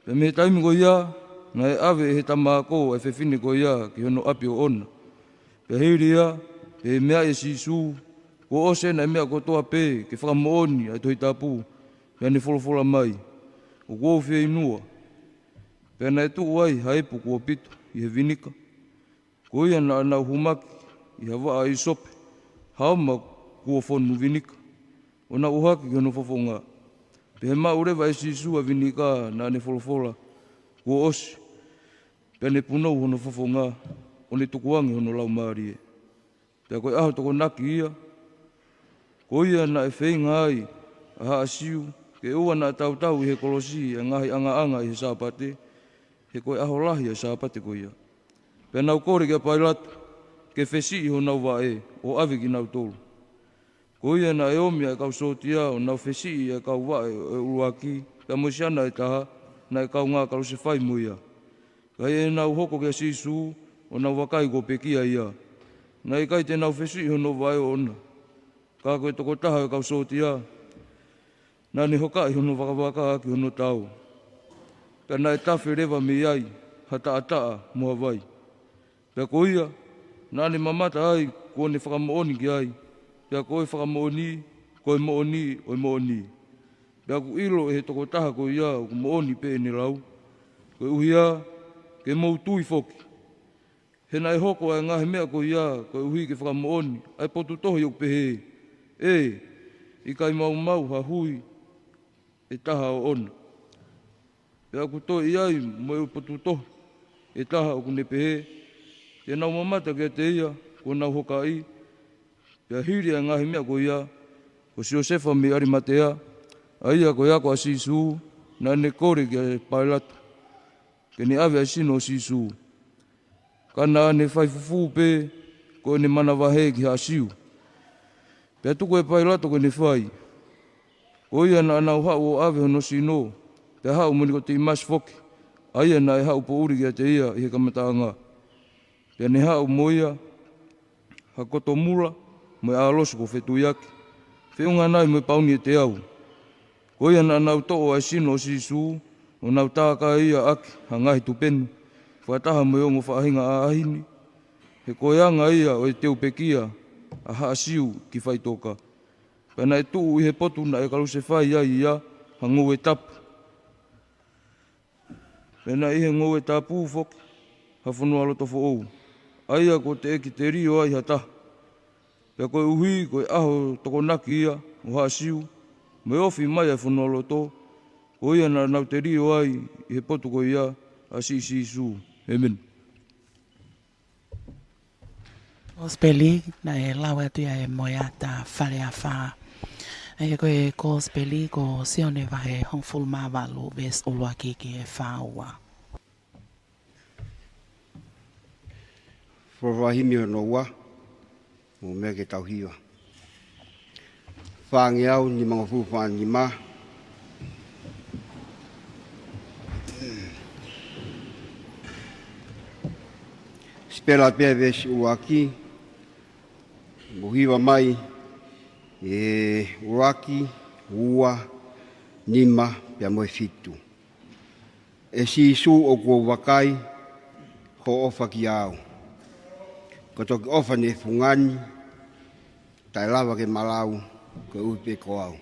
Pea mei he taimi ko ia, naʻe ʻave ʻe he tama ako ʻa e fefine ko ia ki hono ʻapi ʻoʻona. Pea hili ia, pea meaʻi ʻe Sīsū, Kuo ʻosi ʻena ʻa e meʻa kotoa pē ke fakamoʻoni ʻa e Tohi Tapu, pea ne folofola mai, ʻOku ou fieinua. Pea naʻe tuʻu ai ha ipu kuo pito ʻi he vinika. Ko ia naʻa nau humaki ʻi ha vaʻa ʻisope ha oma kuo fonu vinika, ʻo nau ʻohake ki hono fofonga. Pea ʻi he maʻu leva ʻe Sīsū ʻa e vinika naʻa ne folofola, Kuo ʻosi. Pea ne punou hono fofonga, ʻo ne tukuange hono laumālie. Pea ko e ʻaho Tokonaki ia. Ko ia naʻe feinga ai ʻa Haʻa Siu ke ʻoua naʻa tautau ʻi he kolosi ʻa e ngaahi ʻangaʻanga ʻi he Sāpate, he ko e ʻaho lahi ʻa e Sāpate ko ia. Pea nau kole kia Pailato, ke fesiʻi honau vaʻe ʻo ʻave kinautolu. Ko ia naʻe omi ʻa e kau sōtia ʻo nau fesiʻi ʻa e kau vaʻe ʻo e ʻuluaki, pea mo e siana ʻe taha, naʻe kaungā kalusefai mo ia. Ka ʻi heʻenau hoko kia Sīsū, ʻo nau vakai kuo pekia ia, naʻe ʻikai te nau fesiʻi hono vaʻe ʻoʻona. Ka ko e tokotaha ʻo e kau sōtia, naʻa ne hokaʻi hono vakavaka ʻaki hono tao. Pea naʻe tafe leva mei ai ha taʻataʻa mo ha vai. Pea ko ia, naʻa ne mamata ai kuo ne fakamoʻoni ki ai, pea ko e fakamoʻoni, ko e moʻoni ʻo e moʻoni. Pea ʻoku ʻilo ʻe he tokotaha ko ia ʻoku moʻoni pē ʻene lau. Koeʻuhi ā, ke mou tui foki. He naʻe hoko ʻa e ngaahi meʻa ko ia, koeʻuhi ke fakamoʻoni ʻa e potu tohi ʻoku pehē, ʻE ʻikai maumau ha hui ʻe taha ʻoʻona. Pea ʻoku toe ʻi ai mo e potu tohi ʻe taha ʻoku ne pehē, Te nau mamata kiate ia kuo nau hokaʻi. Pea hili ʻa e ngaahi meʻa ko ia, ko Siosefa mei ʻAlimatea, ʻa ia ko e ako ʻa Sīsū, naʻa ne kole kia Pailato ke ne ʻave ʻa e sino ʻo Sīsū. Ka naʻa ne fai fufū pē ko ʻene manavahē ki Haʻa Siu. Pea tuku ʻe Pailato ke ne fai. Ko ia naʻa nau haʻu ʻo ʻave hono sino, pea haʻu mo Nikotīmasi foki, ʻa ia naʻe haʻu poʻuli kiate ia ʻi he kamataʻanga. Pea ne haʻu mo ia ha koto mula mo e ʻalosi kuo fetuiaki, feʻunga nai mo e pauni ʻe teau. Ko ia naʻa nau toʻo ʻa e sino ʻo Sīsū, ʻo nau tākai ia ʻaki ha ngaahi tupenu, fakataha mo e ongo faʻahinga ʻaʻahi ni, he ko e anga ia ʻo e teu pekia ʻa Haʻa Siu ki faʻitoka. Pea naʻe tuʻu ʻi he potu naʻe kalusefai ai ia ha ngoue tapu. Pea naʻe ʻi he ngoue tapu foki ha fonualoto foʻou, ʻa ia kuo teʻeki telio ai ha taha. Pea koeʻuhi ko e ʻaho tokonaki ia ʻo Haʻa Siu, mo e ofi mai ʻa e fonualoto, ko ia naʻa nau telio ai ʻi he potu ko ia ʻa siʻi Sīsū. ʻĒmeni. Kosipeli naʻe lau atu ia ʻe Moeata Faleafa. ʻA ia ko e Kosipeli ko Sione vahe hongofulu mā valu, veesi ʻuluaki ki he fā ua. Folofola himi hono ua, mou meʻa ke tau hiva. Fāngeau nimangofulu fā nima. Sipela pē veesi ʻuluaki, mou hiva mai ʻi he ʻuluaki, ua, nima, pea mo e fitu. ʻE Sīsū, ʻoku ou vakai hoʻo ʻofa kiate au. Ko e toki ʻofa ne fungani, taʻe lava ke malau, koeʻuhi pē ko au.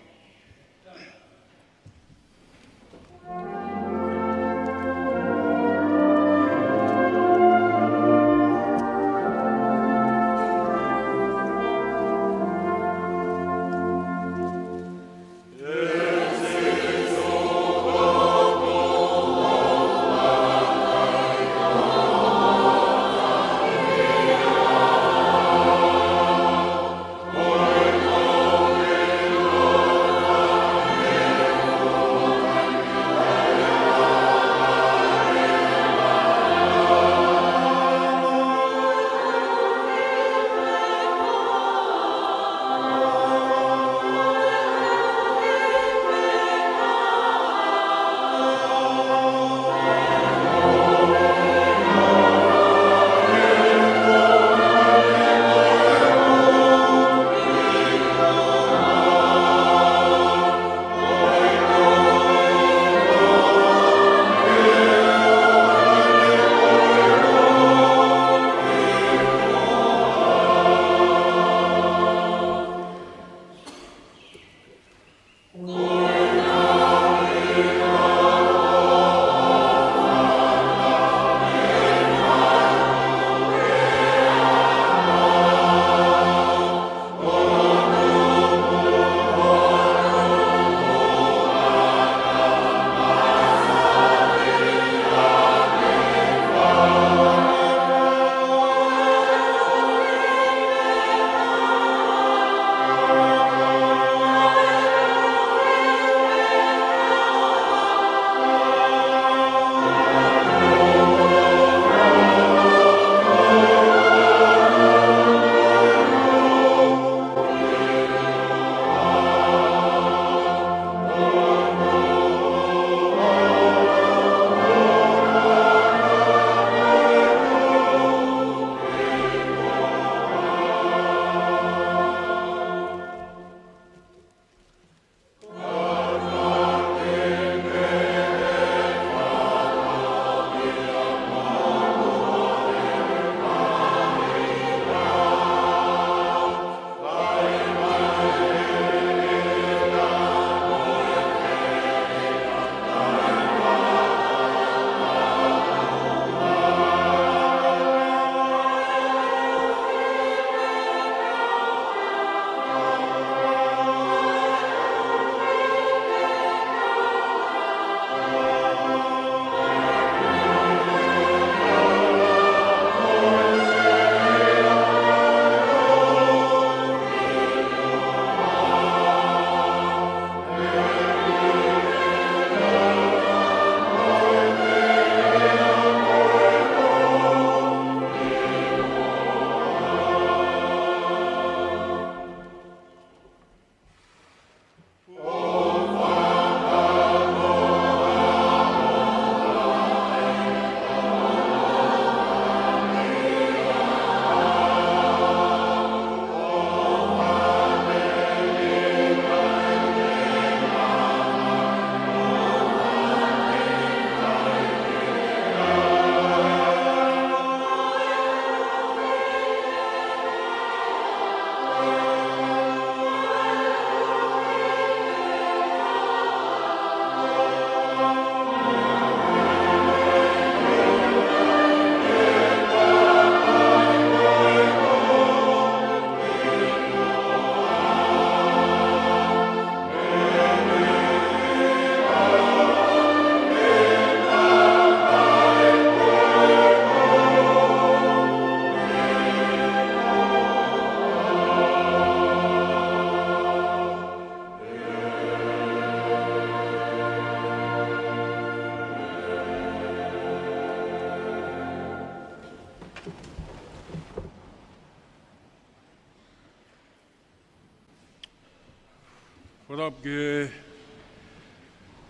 Fakatapu ki he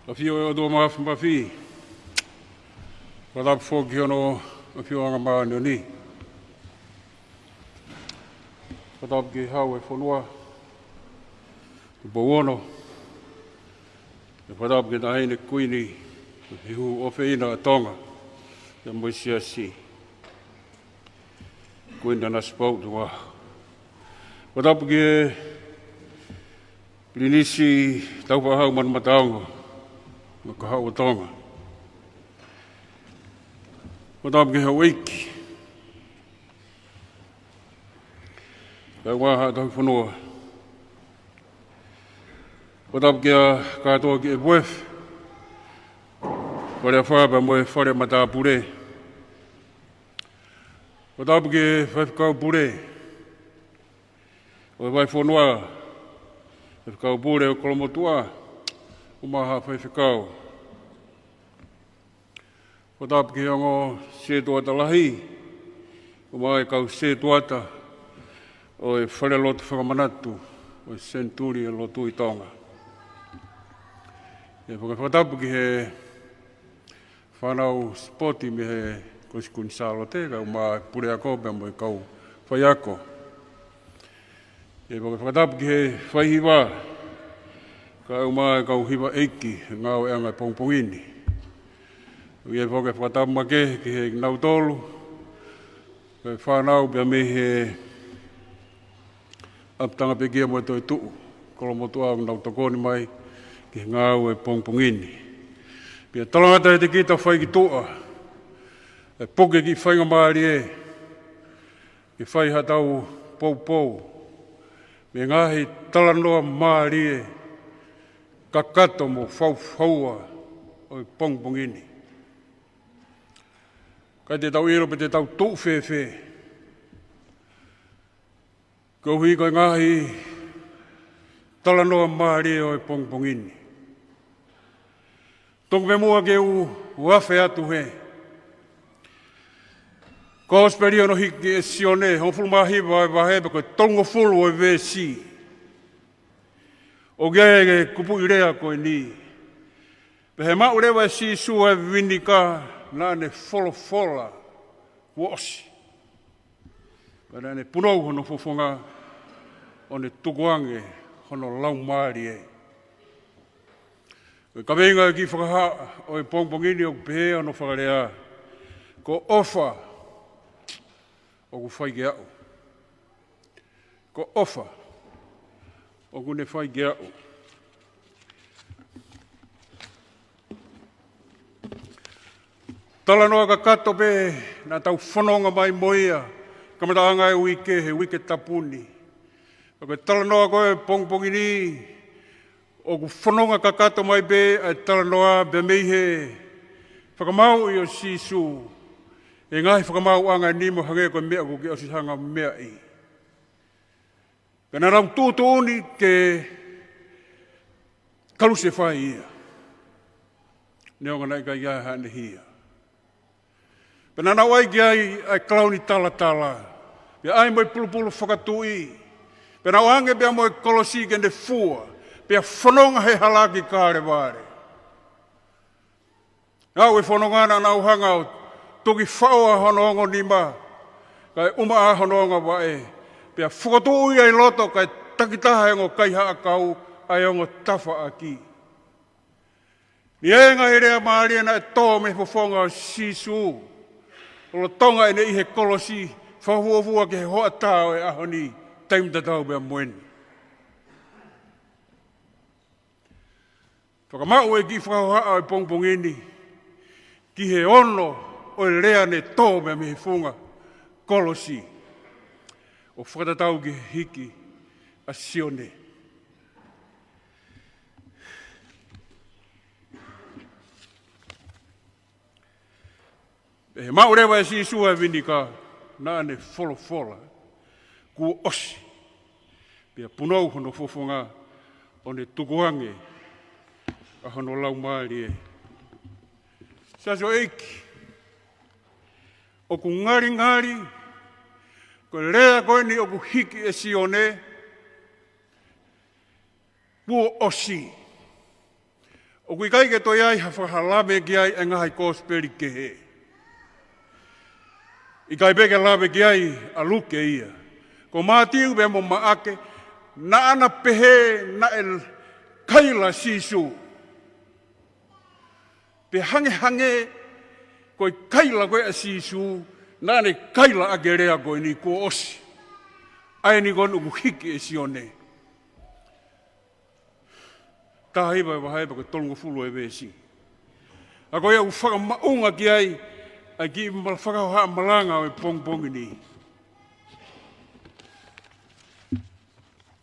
ʻafio ʻo e ʻOtua Mafimafi. Fakatapu foki ki hono ʻafioʻanga māʻoniʻoni. Fakatapu ki he Hau ʻo e fonua, Tupou Ono. Fakatapu ki he Taʻahine Kuini, he hū ʻofeina ʻa Tonga, pea mo e Siasi. Kuini Nanasipauʻu Tukuʻaho. Fakatapu ki he Pilinisi Taufaʻāhau Manumataongo, mo e Kahaʻu ʻo Tonga. Fakatapu ki he houʻeiki, kae ʻumaʻā haʻa tauhi fonua. Fakatapu kia kātoa ki he F U E F, Fale Afā pea mo e Fale Matāpule. Fakatapu ki he Faifekau Pule ʻo e Vahefonua, Faifekau Pule ʻo Kolomotuʻa, ʻumaʻā haʻa faifekau. Fakatapu ki he ongo setuata lahi, ʻumaʻā e kau setuata ʻo e Falelotu Fakamanatu ʻo e Senituli ʻo e Lotu ʻi Tonga. ʻE fakafakatapu ki he fānau sipoti mei he Kolisi Kuini Sālote, kae ʻumaʻā e puleako pea mo e kau faiako. ʻE fakafakatapu ki he faihiva, kae ʻumaʻā e kau hiva ʻeiki he ngāueʻanga ʻo e pongipongi ni. ʻOku ʻi ai foki e fakatapu makehe ki he kinautolu, ko e fānau pea mei he ʻApi Tanga Pekia mo e Toetuʻu, Kolomotuʻa, ʻoku nau tokoni mai ki he ngāue ʻo e pongipongi ni. Pea talangata ʻiate kita fai ki tuʻa, ʻe puke ki faingamālie, ke fai haʻatau poupou mei he ngaahi talanoa mālie, kakato mo faufaua ʻo e pongipongi ni. ʻIkai te tau ʻilo pe te tau tuʻu fēfē, koeʻuhi ko e ngaahi talanoa mālie ʻo e pongipongi ni. Tuku pē muʻa ke u, u afe atu he Kosipeli hono hiki ʻe Sione, hongofulu mā hiva ʻo e vahe, pea ko e tolungofulu ʻo e veesi. ʻOku ʻi ai e kupuʻi lea ko eni: Pea ʻi he maʻu leva ʻe Sīsū ʻa e vinika, naʻa ne folofola, kuo ʻosi. Pea naʻa ne punou hono fofonga, ʻo ne tukuange hono laumālie. Ko e kaveinga ʻo e kiʻi fakahā ʻo e pongipongi ni ʻoku pehē hono fakalea: Ko e ʻofa ʻoku fai kiate au. Ko e ʻofa ʻoku ne fai kiate au. Talanoa kakato pē naʻa tau fononga mai mo ia, kamataʻanga ʻo e uike, he uike tapu ni. Ko e talanoa ko ē pongipongi ni, ʻoku fononga kakato mai pē ʻa e talanoa pea mei he fakamaauʻi ʻo Sīsū ʻi he ngaahi fakamaauʻanga ni, mo hangē ko e meʻa kuo ke ʻosi hanga ʻo meaʻi. Pea naʻa nau tuʻutuʻuni ke kalusefai ia, neongo naʻe ʻikai ʻi ai haʻane hia. Pea naʻa nau ʻai ki ai ʻa e kalauni talatala, pea ʻai mo e pulupulu fakatuʻi, pea nau ʻoange pea mo e kolosi ke ne fua, pea fononga he hala ki Kalevale. Aʻu e fononga naʻa nau hanga ʻo tuki faʻo ʻa hono ongo nima, kae ʻumaʻā hono ongo vaʻe, pea fokotuʻu ia ʻi loto, kae takitaha ʻe he ongo kaihaʻa kau ʻa e ongo tafaʻaki. Ni e ngaahi lea mālie naʻe tō mei he fofonga ʻo Sīsū lolotonga ʻene ʻi he kolosi, fakafuofua ki he hoʻatā ʻo e ʻaho ni, taimi tatau pea mo eni. Fakamaʻu e kiʻi fakahohaʻa ʻo e pongipongi ni ki he ono ʻo e lea ne tō mei he funga kolosi, ʻo fakatatau ki he hiki ʻa Sione. Pea ʻi he maʻu leva ʻe Sīsū ʻa e vinika, naʻa ne folofola, kuo ʻosi. Pea punou hono fofonga, ʻo ne tukuange ʻa hono laumālie. Siasi ʻo e ʻEiki, ʻoku ngalingali, ko e lea ko eni ʻoku hiki ʻe Sione, Kuo ʻosi. ʻOku ʻikai ke toe ʻi ai ha fakahalave ki ai ʻa e ngaahi kosipeli kehe. ʻIkai pē ke lave ki ai ʻa Luke ia. Ko Mātiu pea mo Maʻake, naʻa na pehē naʻe kaila Sīsū. Pea hangehangē ko e kaila ko ē ʻa Sīsū, naʻa ne kaila ʻaki e lea ko eni, kuo ʻosi. ʻA eni ko eni ʻoku hiki ʻe Sione. Taha hiva e vahe pea ko e tolungofulu e veesi. ʻA ko ia ʻoku fakamaʻunga ki ai ʻa e kiʻi mal-, fakahohaʻa malanga ʻo e pongipongi ni.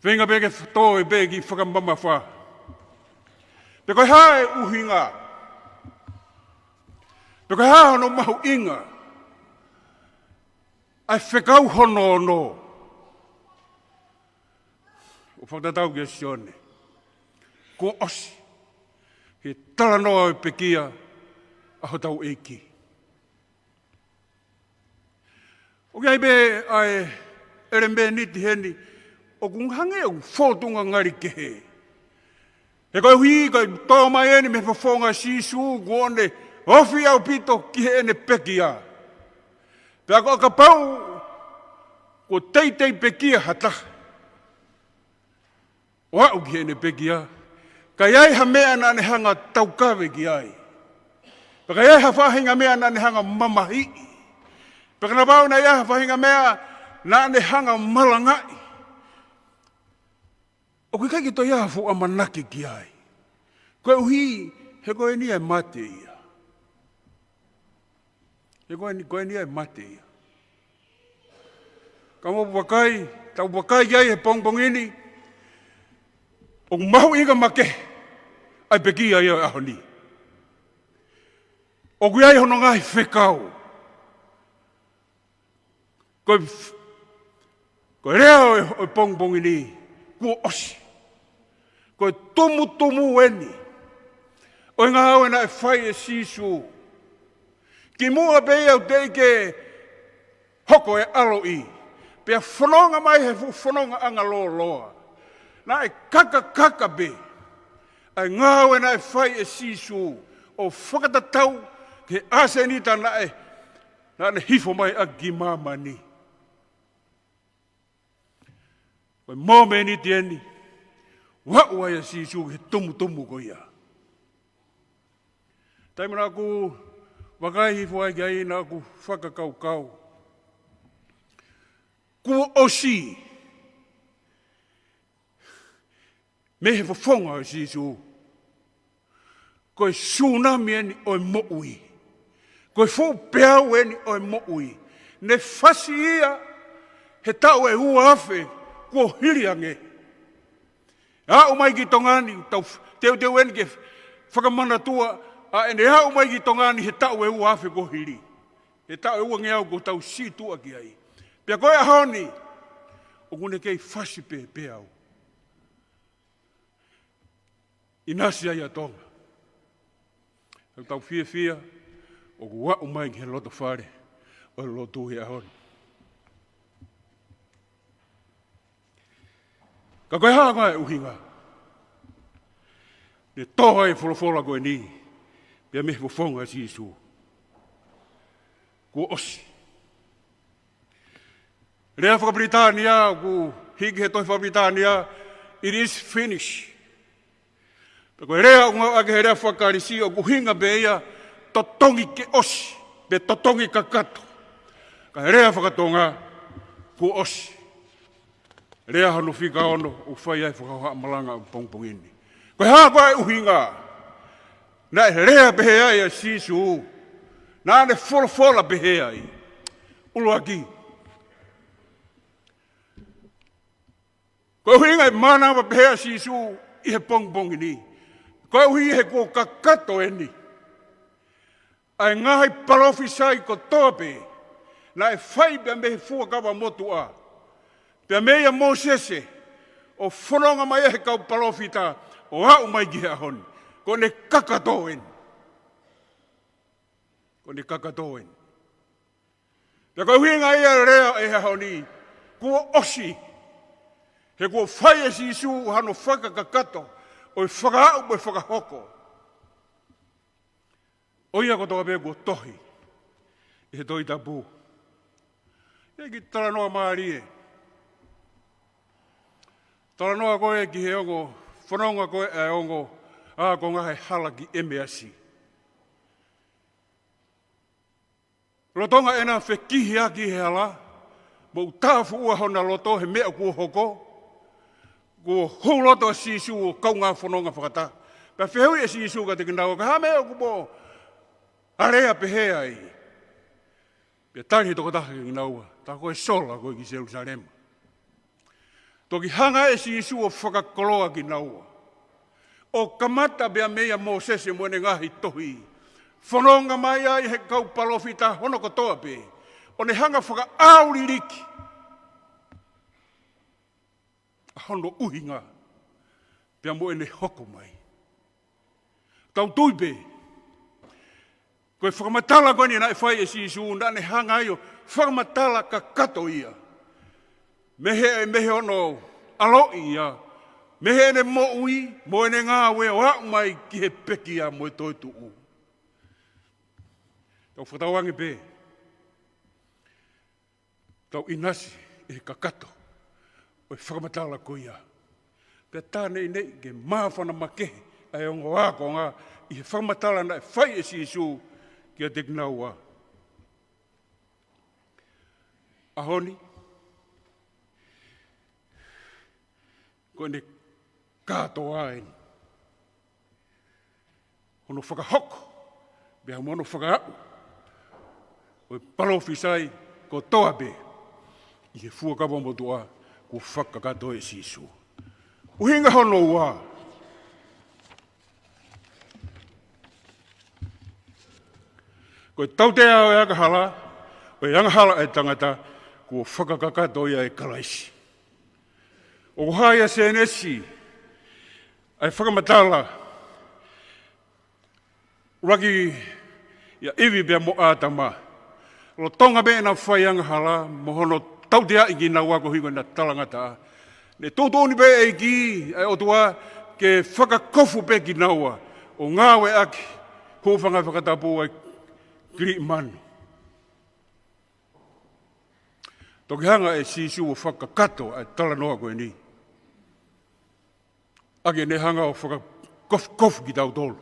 Feinga pē ke f-, toe pē kiʻi fakamamafa. Pe ko e hā e ʻuhinga. Pe ko e hā hono mahuʻinga. ʻA e fekau hono ono. ʻO fakatatau kia Sione. Kuo ʻosi. He talanoa ʻo e pekia ʻa hotau ʻEiki. ʻOku ʻi ai pē ʻa e ʻelemēniti heni, ʻoku hangē ʻoku fōtunga ngali kehe. He koeʻuhi, ko e tō mai eni mei he fofonga ʻo Sīsū, kuo ne ofi ʻaupito ki heʻene pekia. Pea ko e kapau, kuo teitei pekia ha taha. ʻO aʻu ki heʻene pekia. Ka ʻi ai ha meʻa naʻa ne hanga taukave ki ai. Pea ka ʻi ai ha faʻahinga meʻa naʻa ne hanga mamahiʻi. Pea ka na pau naʻe ʻi ai ha faʻahinga meʻa naʻa ne hanga malangaʻi. ʻOku ʻikai ke toe ʻi ai ha fuʻu ʻamanaki ki ai. Koeʻuhi, he ko eni ʻa e mate ia. He ko eni, ko eni ʻa e mate ia. Ka mou vakai, tau vakai ki ai he pongipongi ni. ʻOku mahuʻinga makehe ʻa e pekia ia ʻo e ʻaho ni. ʻOku ʻi ai hono ngaahi fekau. Ko e f-, ko e lea ʻo e, ʻo e pongipongi ni, kuo ʻosi. Ko e tumutumu eni ʻo e ngāue naʻe fai ʻe Sīsū. Kimuʻa pē ia ʻoku teʻeki ke hoko e ʻaloʻi. Pea fononga mai he fuʻu fonongaʻanga lōloa. Naʻe kakakaka pē ʻa e ngāue naʻe fai ʻe Sīsū ʻo fakatatau ki he ʻasenita naʻe, naʻa ne hifo mai ʻaki ki māmani. Ko e mōmeniti eni, ʻoku aʻu ai ʻa Sīsū ki he tumutumu ko ia. Taimi naʻa ku vakai hifo ai ki ai naʻa ku fakakaukau. Kuo ʻosi. Mei he fofonga ʻo Sīsū. Ko e sūnami eni ʻo e moʻui. Ko e fuʻu peau eni ʻo e moʻui. Ne fasi ia he taʻu ʻe ua afe kuo hili ange. Aʻu mai ki Tonga ni, tau f-, teuteu eni ke fakamanatua, ʻa ʻene aʻu mai ki Tonga ni he taʻu ʻe ua afe kuo hili. He taʻu ʻe ua ngeau kuo tau sītuʻa ki ai. Pea ko e ʻaho ni, ʻoku ne kei fasi pē peau. ʻInasi ai ʻa Tonga. Tau tau fiefia, ʻoku aʻu mai ki he loto fale ʻo e lotu he ʻaho ni. Ka ko e hā e ʻuhinga. Ne tō ai e folofola ko eni, pea mei he fofonga ʻo Sīsū. Kuo ʻosi. Lea fakapilitānia, ʻoku hiki he tohi fakapilitānia, "It is finished." Pea ko e lea ʻoku ngāueʻaki he lea fakaKalisi ʻoku ʻuhinga pē ia, totongi ke ʻosi, pe totongi kakato. Ka e lea fakaTonga, kuo ʻosi. Lea hono fika ono, ʻoku fai ai e fakahohaʻa malanga ʻo e pongipongi ni. Ko e hā ko e ʻuhinga. Naʻe lea pehē ai ʻa Sīsū. Naʻa ne folofola pehē ai. ʻUluaki. Ko e ʻuhinga e mānava pehē ʻa Sīsū ʻi he pongipongi ni. Koeʻuhi he kuo kakato eni. ʻA e ngaahi palōfisai kotoa pē, naʻe fai pea mei he fuakava motuʻa. Pea meia Mōsese, ʻo fononga mai he kau palōfita, ʻo aʻu mai ki he ʻaho ni. Ko ʻene kakato eni. Ko ʻene kakato eni. Pea ko e ʻuhinga ia e lea ʻi he ʻaho ni, kuo ʻosi. He kuo fai ʻe Sīsū hano fakakakato ʻo e fakaaʻu mo e fakahoko ʻo ia kotoa pē kuo tohi ʻi he Tohi Tapu. ʻI he kiʻi talanoa mālie. Talanoa ko ē ki he ongo fononga ko ē ʻa e ongo ākonga he hala ki ʻEmeasi. Lolotonga ʻena fekihiʻaki he hala, mo ʻuta fuʻua hona loto he meʻa kuo hoko, kuo hū loto ʻa Sīsū ʻo kaungā fononga fakataha. Pea fehuʻi ʻe Sīsū kiate kinaua, ko e hā e meʻa ʻoku mou alea pehē ai? Pea tali ʻe he tokotaha kiate kinaua, tā ko e sola ko ē ki Selūsalema. Toki hanga ʻe Sīsū ʻo fakakoloa kinaua. ʻO kamata pea meia Mōsese mo ʻene ngaahi tohi. Fononga mai ai he kau palōfita hono kotoa pē. ʻO ne hanga fakaʻauliliki ʻa hono ʻuhinga pea mo ʻene hoko mai. Tau tui pē, ko e fakamatala ko eni naʻe fai ʻe Sīsū, naʻa ne hanga ai ʻo fakamatala kakato ia. Mei he, mei he hono ʻaloʻi ia, mei heʻene moʻui, mo ʻene ngāue ʻo aʻu mai ki he pekia mo e toetuʻu. Tau fakatauange pē, tau ʻinasi ʻi he kakato ʻo e fakamatala ko ia. Pea tā neʻineʻi ke māfana makehe ʻa e ongo ākonga ʻi he fakamatala naʻe fai ʻe Sīsū kiate kinaua. ʻAho ni, ko ʻene kātoa eni hono fakahoko, pea mo hono fakaaʻu ʻo e palōfisai kotoa pē ʻi he Fuakava Motuʻa kuo fakakakato ʻe Sīsū. ʻUhinga hono ua, ko e tautea ʻo e angahala, ʻo e angahala ʻa e tangata, kuo fakakakato ia ʻe Kalaisi. ʻOku hā ia ʻi Sēnesi, ʻa e fakamatala, ʻuluaki ʻia ʻIvi pea mo ʻĀtama. Lolotonga pē ʻena fai angahala, mo hono tauteaʻi kinaua koeʻuhi ko ʻena talangataʻa, ne tuʻutuʻuni pē ʻe he ʻEiki, ʻa e ʻOtua, ke fakakofu pē kinaua, ʻo ngāueʻaki, hūfanga he fakatapu, ʻa e kiliʻi manu. Toki hanga ʻe Sīsū ʻo fakakakato ʻa e talanoa ko eni, ʻaki ʻene hanga ʻo fakakofukofu kitautolu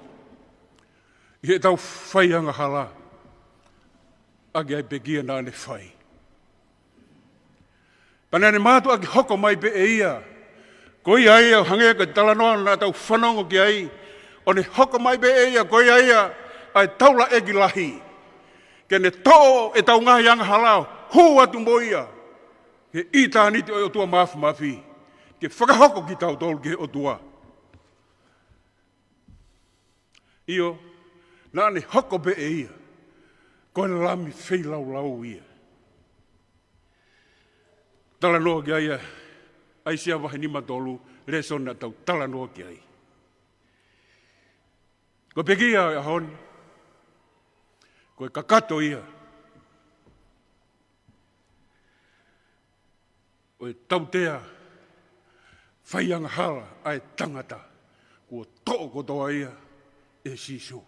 ʻi heʻetau fai angahala, ʻaki ʻa e pekia naʻa ne fai. Pea naʻa ne mātuʻaki hoko mai pē ʻe ia. Ko ia ia, hangē ko e talanoa naʻa tau fanongo ki ai, ʻo ne hoko mai pē ʻe ia, ko ia ia ʻa e taulaʻeiki lahi, ke ne toʻo ʻetau ngaahi angahala, hū atu mo ia ki he ʻitāniti ʻo e ʻOtua Māfimafi, ke fakahoko kitautolu ki he ʻOtua. ʻIo, naʻa ne hoko pē ʻe ia ko e lami feilaulau ia. Talanoa ki ai ʻa ʻAisea vahe nima tolu, lēsoni naʻa tau talanoa ki ai. Ko e pekia ʻo e ʻaho ni, ko e kakato ia ʻo e tautea fai angahala ʻa e tangata, kuo toʻo kotoa ia ʻe Sīsū.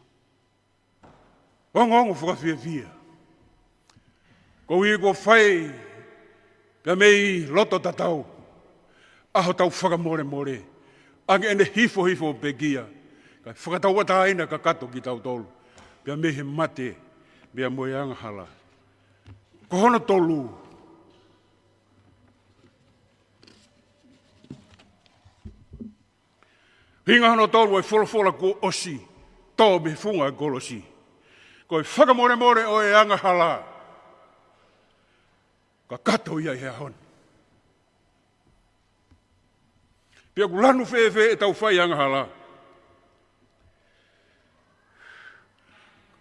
Ongoongo fakafiefia. Koeʻuhi kuo fai pea mei loto tatau ʻa hotau fakamolemole, ʻaki ʻene hifo hifo pekia, kae fakatauʻatāina kakato kitautolu pea mei he mate, pea mo e angahala. Ko hono tolu, ʻuhinga hono tolu ʻo e folofola kuo ʻosi tō mei he funga ʻo e kolosi, ko e fakamolemole ʻo e angahala. Kakato ia he ʻaho ni. Pea ʻoku lanu fēfē ʻetau fai angahala,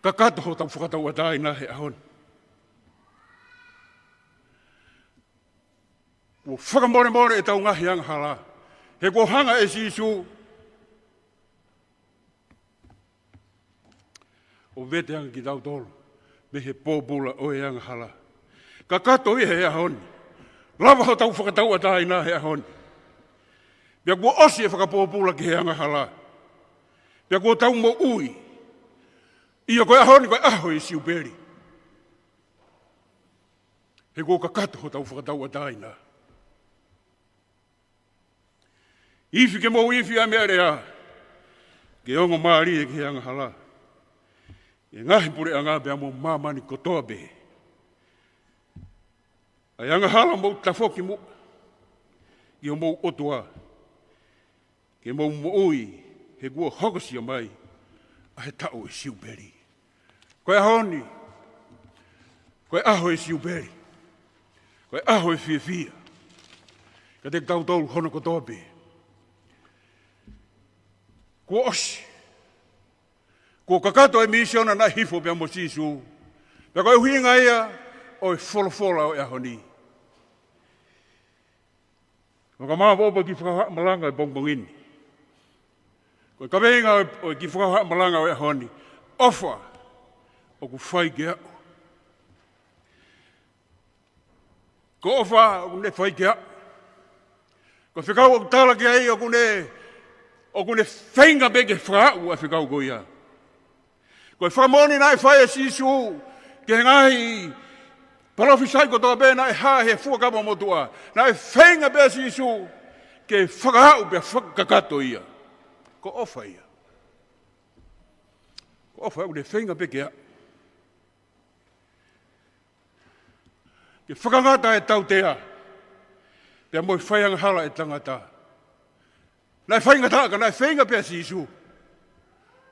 kakato hotau fakatauʻatāina he ʻaho ni. Kuo fakamolemole ʻetau ngaahi angahala, he kuo hanga ʻe Sīsū ʻo vete ange kitautolu mei he pōpula ʻo e angahala. Kakato ia he ʻaho ni. Lava hotau fakatauʻatāina he ʻaho ni. Pea kuo ʻosi e fakapōpula ki he angahala. Pea kuo tau moʻui. ʻIo, ko e ʻaho ni ko e ʻaho ʻo e Siupeli. He kuo kakato hotau fakatauʻatāina. Ifi ke mou ifi ʻa e meʻa lea, ke ongo mālie ki he angahala. ʻE ngaahi puleʻanga pea mo māmani kotoa pē. ʻA e angahala mou tafoki muʻa ki homou ʻOtua, ke mou moʻui, he kuo hokosia mai ʻa e taʻu ʻo e Siupeli. Ko e ʻaho ni, ko e ʻaho ʻo e Siupeli, ko e ʻaho ʻo e fiefia kiate kitautolu hono kotoa pē. Kuo ʻosi. Kuo kakato e misiona naʻe hifo pea mo Sīsū. Pea ko e ʻuhinga ia ʻo e folofola ʻo e ʻaho ni. Ko e kiʻi fakamafola ʻo e kiʻi fakahā malanga ʻo e pongipongi ni. Ko e kaveinga ʻo e, ʻo e kiʻi fakahā malanga ʻo e ʻaho ni. ʻOfa ʻoku fai ki he ʻaho. Ko e ʻofa ʻoku ne fai ki he ʻaho. Ko e fekau ʻoku tala ki ai ʻoku ne, ʻoku ne feinga pē ke fakaaʻu ʻa e fekau ko ia. Ko e fakamoʻoni naʻe fai ʻe Sīsū ki he ngaahi palōfisai kotoa pē naʻe hā he Fuakava Motuʻa. Naʻe feinga pē ʻa Sīsū ke fakaaʻu pea fakakakato ia. Ko e ʻofa ia. Ko e ʻofa ʻoku ne feinga pē ke aʻu. Ke fakangata e tautea pea mo e faiangahala ʻa e tangata. Naʻe faingataʻa ka naʻe feinga pē ʻa Sīsū.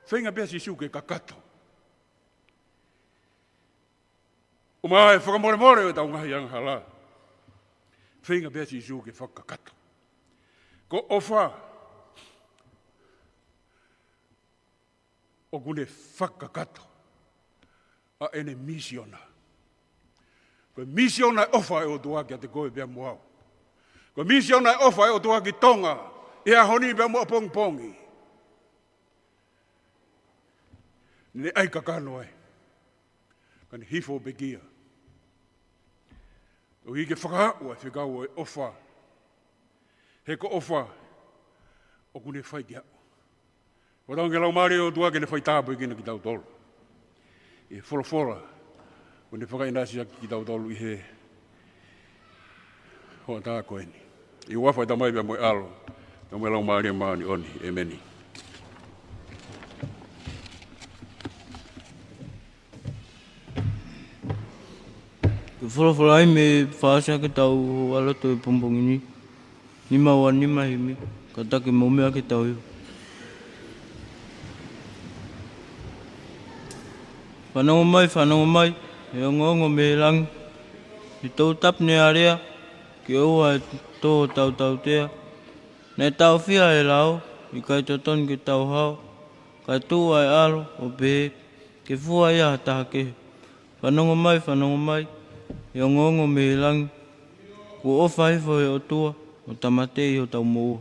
Feinga pē ʻa Sīsū ke kakato. ʻUmaʻā e fakamolemole ʻo ʻetau ngaahi angahala. Feinga pē ʻa Sīsū ke fakakakato. Ko e ʻofa ʻoku ne fakakakato ʻa ʻene misiona. Ko e misiona ʻofa ʻa e ʻOtua kiate koe pea mo au. Ko e misiona ʻofa ʻa e ʻOtua ki Tonga ʻi he ʻaho ni pea mo ʻapongipongi. Ne ʻai kakano ai. Ka ne hifo pekia. ʻOku ʻikai ke fakaaʻu ʻa e fekau ʻo e ʻofa. He ko e ʻofa ʻoku ne fai ki he ʻaho. Ko e tau ke lau mālie ʻOtua ke ne fai tāpuekina kitautolu. ʻI he folofola, ʻoku ne fakaʻinasi ʻaki kitautolu ʻi he hoʻatā ko eni. ʻI he huafa ʻo e Tamai pea mo e ʻAlo, pea mo e Laumālie Māʻoniʻoni. ʻEmeni. Ke folofola ai mei he fakaʻosi ʻetau ʻalu atu he pongipongi ni. Nima ua nima himi, kātaki mou meʻa ke tau hiva. Fanongo mai, fanongo mai, ʻe ongoongo mei he langi. ʻI he toʻu tapu ne alea, ke ʻoua ʻe tō hotau tautea. Naʻe taʻofia ʻe he lao, ʻikai totonu ke tau hao. Kae tuʻu ʻa e ʻAlo, ʻo pehē, ke fua ia ha taha kehe. Fanongo mai, fanongo mai, ʻe ongoongo mei he langi, kuo ʻofa hifo ʻe he ʻOtua, ʻo tāmateʻi hotau moʻua.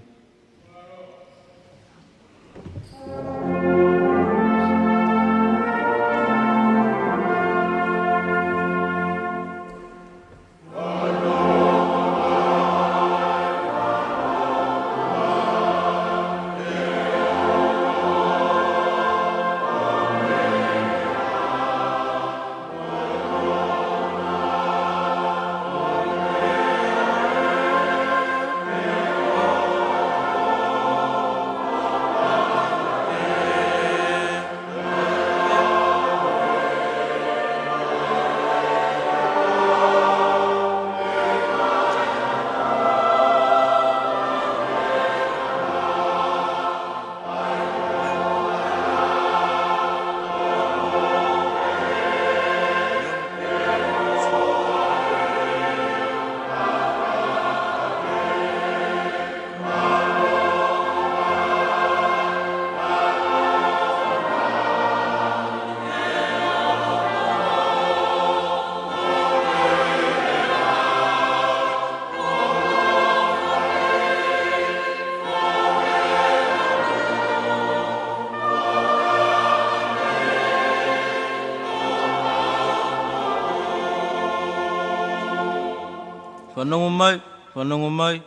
Fanongo mai, fanongo mai,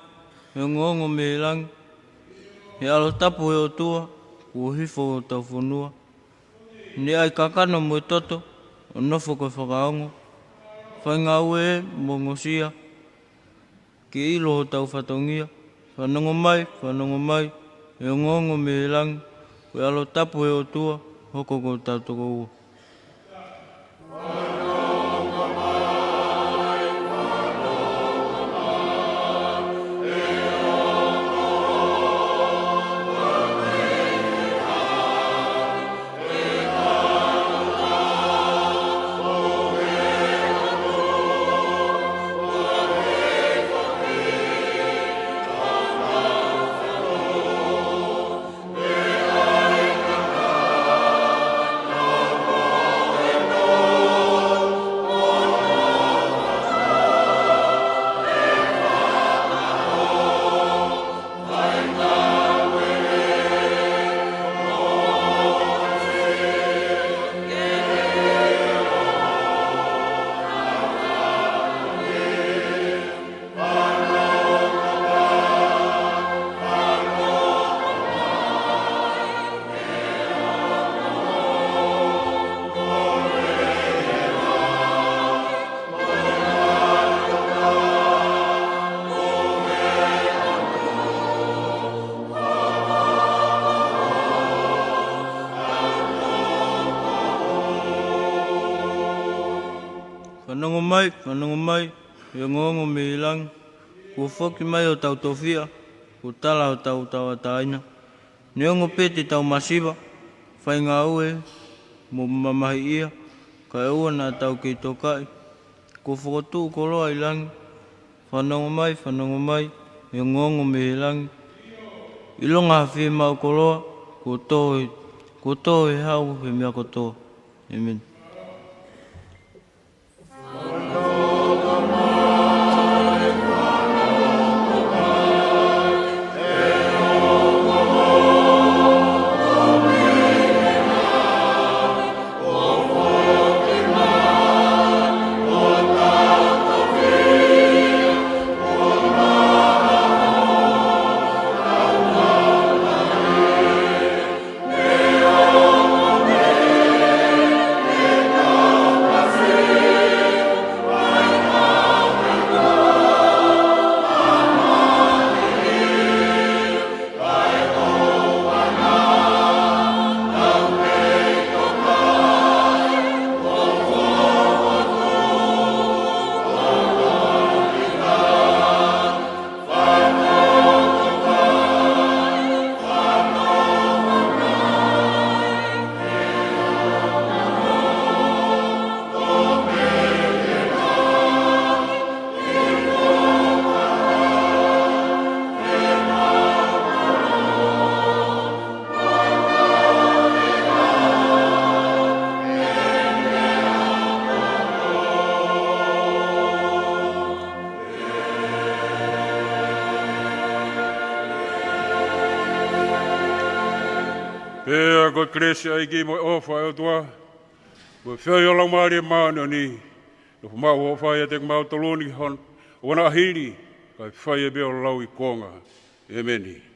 ʻe ongoongo mei he langi, He ʻAlo tapu ʻo e ʻOtua, kuo hifo ʻo tau fonua. Ne ʻai kakano mo e toto, ʻo nofo ko e fakaongo. Fai ngāue mo ngosia, ke ʻilo ʻo tau fatongia. Fanongo mai, fanongo mai, ʻe ongoongo mei he langi. Ko e ʻAlo tapu ʻo e ʻOtua, hoko ko tau tokoua. Fanongo mai, fanongo mai, ʻe ongoongo mei he langi. Kuo foki mai ʻo tau tofiʻa, kuo tala ʻo tau tauʻatāina. Neongo pē te tau masiva, fai ngāue mo mamahiʻia, kae ʻoua naʻa tau kei tokaʻi. Kuo fokotuʻu koloa ʻi langi. Fanongo mai, fanongo mai, ʻe ongoongo mei he langi. ʻIlonga ha fiemaʻu koloa, kuo tō he, kuo tō he hau he meʻa kotoa. ʻĒmeni. Pea ko e kelesi ʻa e ʻEiki mo e ʻofa ʻa e ʻOtua, mo e feohi ʻa e Laumālie Māʻoniʻoni, nofo maʻu ʻo fai ʻiate kimautolu ni hon-, ʻo ʻaho ni, kae fai ʻe pē ʻo lauikuonga. ʻĒmeni.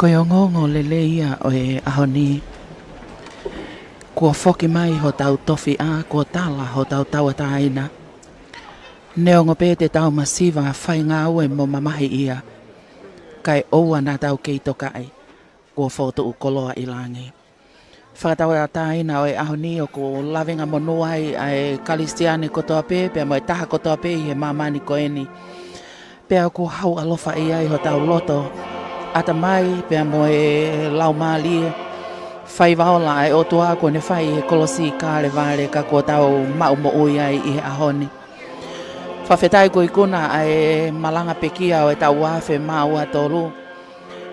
Ko e ongoongo lelei ia ʻo e ʻaho ni. Kuo foki mai hotau tofiʻa, kuo tala hotau tauʻatāina. Neongo pē te tau masiva, faingāue mo mamahiʻia, kae ʻoua naʻa tau kei tokaʻi, kuo fokotuʻu koloa ʻi langi. Fakatauʻatāina ʻo e ʻaho ni ʻoku lavengamonū ai ʻa e Kalisitiane kotoa pē, pea mo e taha kotoa pē ʻi he māmani ko eni. Pea ʻoku hau ʻalofa ai hotau loto, ʻatamai, pea mo e laumālie. Faiva ola ʻa e ʻOtua kuo ne fai he kolosi Kalevale ka kuo tau maʻu moʻui ai ʻi he ʻaho ni. Fakafetaʻi kuo ikuna ʻa e malanga pekia ʻo e taʻu ua afe mā ua tolu.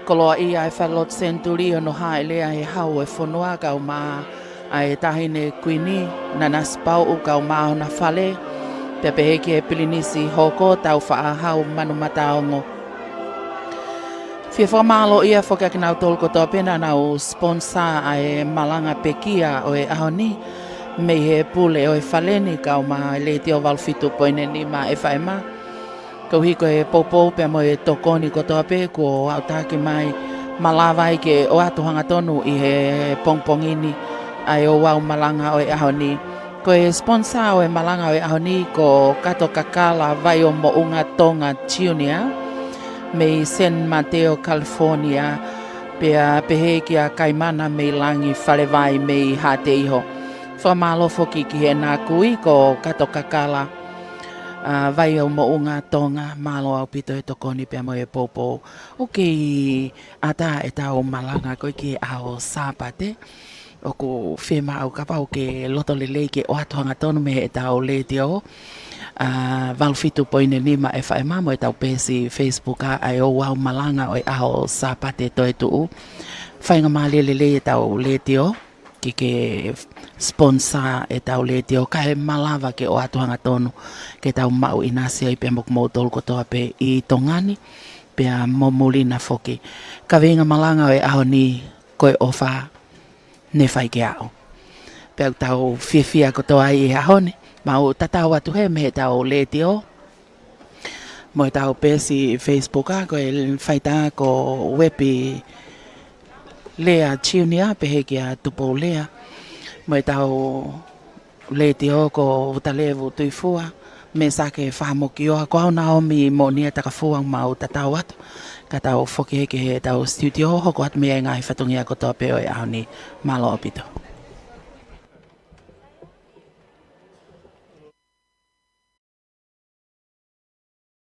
Koloaʻia ʻa e falelotu Senituli ʻo ne hāʻele ai he hau ʻo e fonua kaeʻumaʻā ʻa e Taʻahine Kuini Nanasipauʻu kaeʻumaʻā hona fale, pea pehē ki he Pilinisi Hoko Taufaʻāhau Manumataongo. Fie fakamālōʻia foki ʻa kinautolu kotoa pē naʻa nau sponsor ʻa e malanga pekia ʻo e ʻaho ni, mei he pule ʻo e fale ni kaeʻumaʻā e Letiō valu fitu poini nima FM. Koeʻuhi ko e poupou pea mo e tokoni kotoa pē kuo aʻutaki mai, malava ai ke ʻoatu hangatonu ʻi he pongipongi ni ʻa e ouau malanga ʻo e ʻaho ni. Ko e sponsor ʻo e malanga ʻo e ʻaho ni ko Kato Kakala Vai ʻo Moʻunga Tonga Junior, mei San Mateo, California, pea pehē kia Kaimana mei Langi Falevai mei Haʻateiho. Fakamālō foki ki heʻena kui ko Kato Kakala, ʻa, Vai ʻo Moʻunga Tonga, mālō ʻaupito e tokoni pea mo e poupou. ʻOku kei ʻatā ʻetau malanga ko ē ki he ʻaho Sāpate. ʻOku fiemaʻu kapau ʻoku ke loto lelei ke ʻoatu hangatonu mei heʻetau letiō, ʻa, valu fitu poini nima FM mo ʻetau peesi Facebook ʻa e ouau malanga ʻo e ʻaho Sāpate toetuʻu. Faingamālie lelei ʻetau letiō ke ke sponsor ʻetau letiō kae malava ke ʻoatu hangatonu ke tau maʻu ʻinasi ai pea mo kimoutolu kotoa pē ʻi Tonga ni, pea mo muli na foki. Kaveinga malanga ʻo e ʻaho ni ko e ʻofa ne fai ke aʻu. Pea ʻoku tau fiefia kotoa ai ʻi he ʻaho ni, mau tatau atu hē mei heʻetau letiō mo ʻetau peesi Facebook ʻa, ko e faitā ko Uepi Lea Junior, pehē kia Tupou Lea, mo ʻetau letiō ko Utalevu Tuifua, Mesake Fahamokioa, ko au Naomi Moʻonia Takafua, mau tatau atu, ka tau foki hē ki heʻetau studio, hoko atu mei ai ngaahi fatongia kotoa pē ʻo e ʻaho ni. Mālō ʻaupito.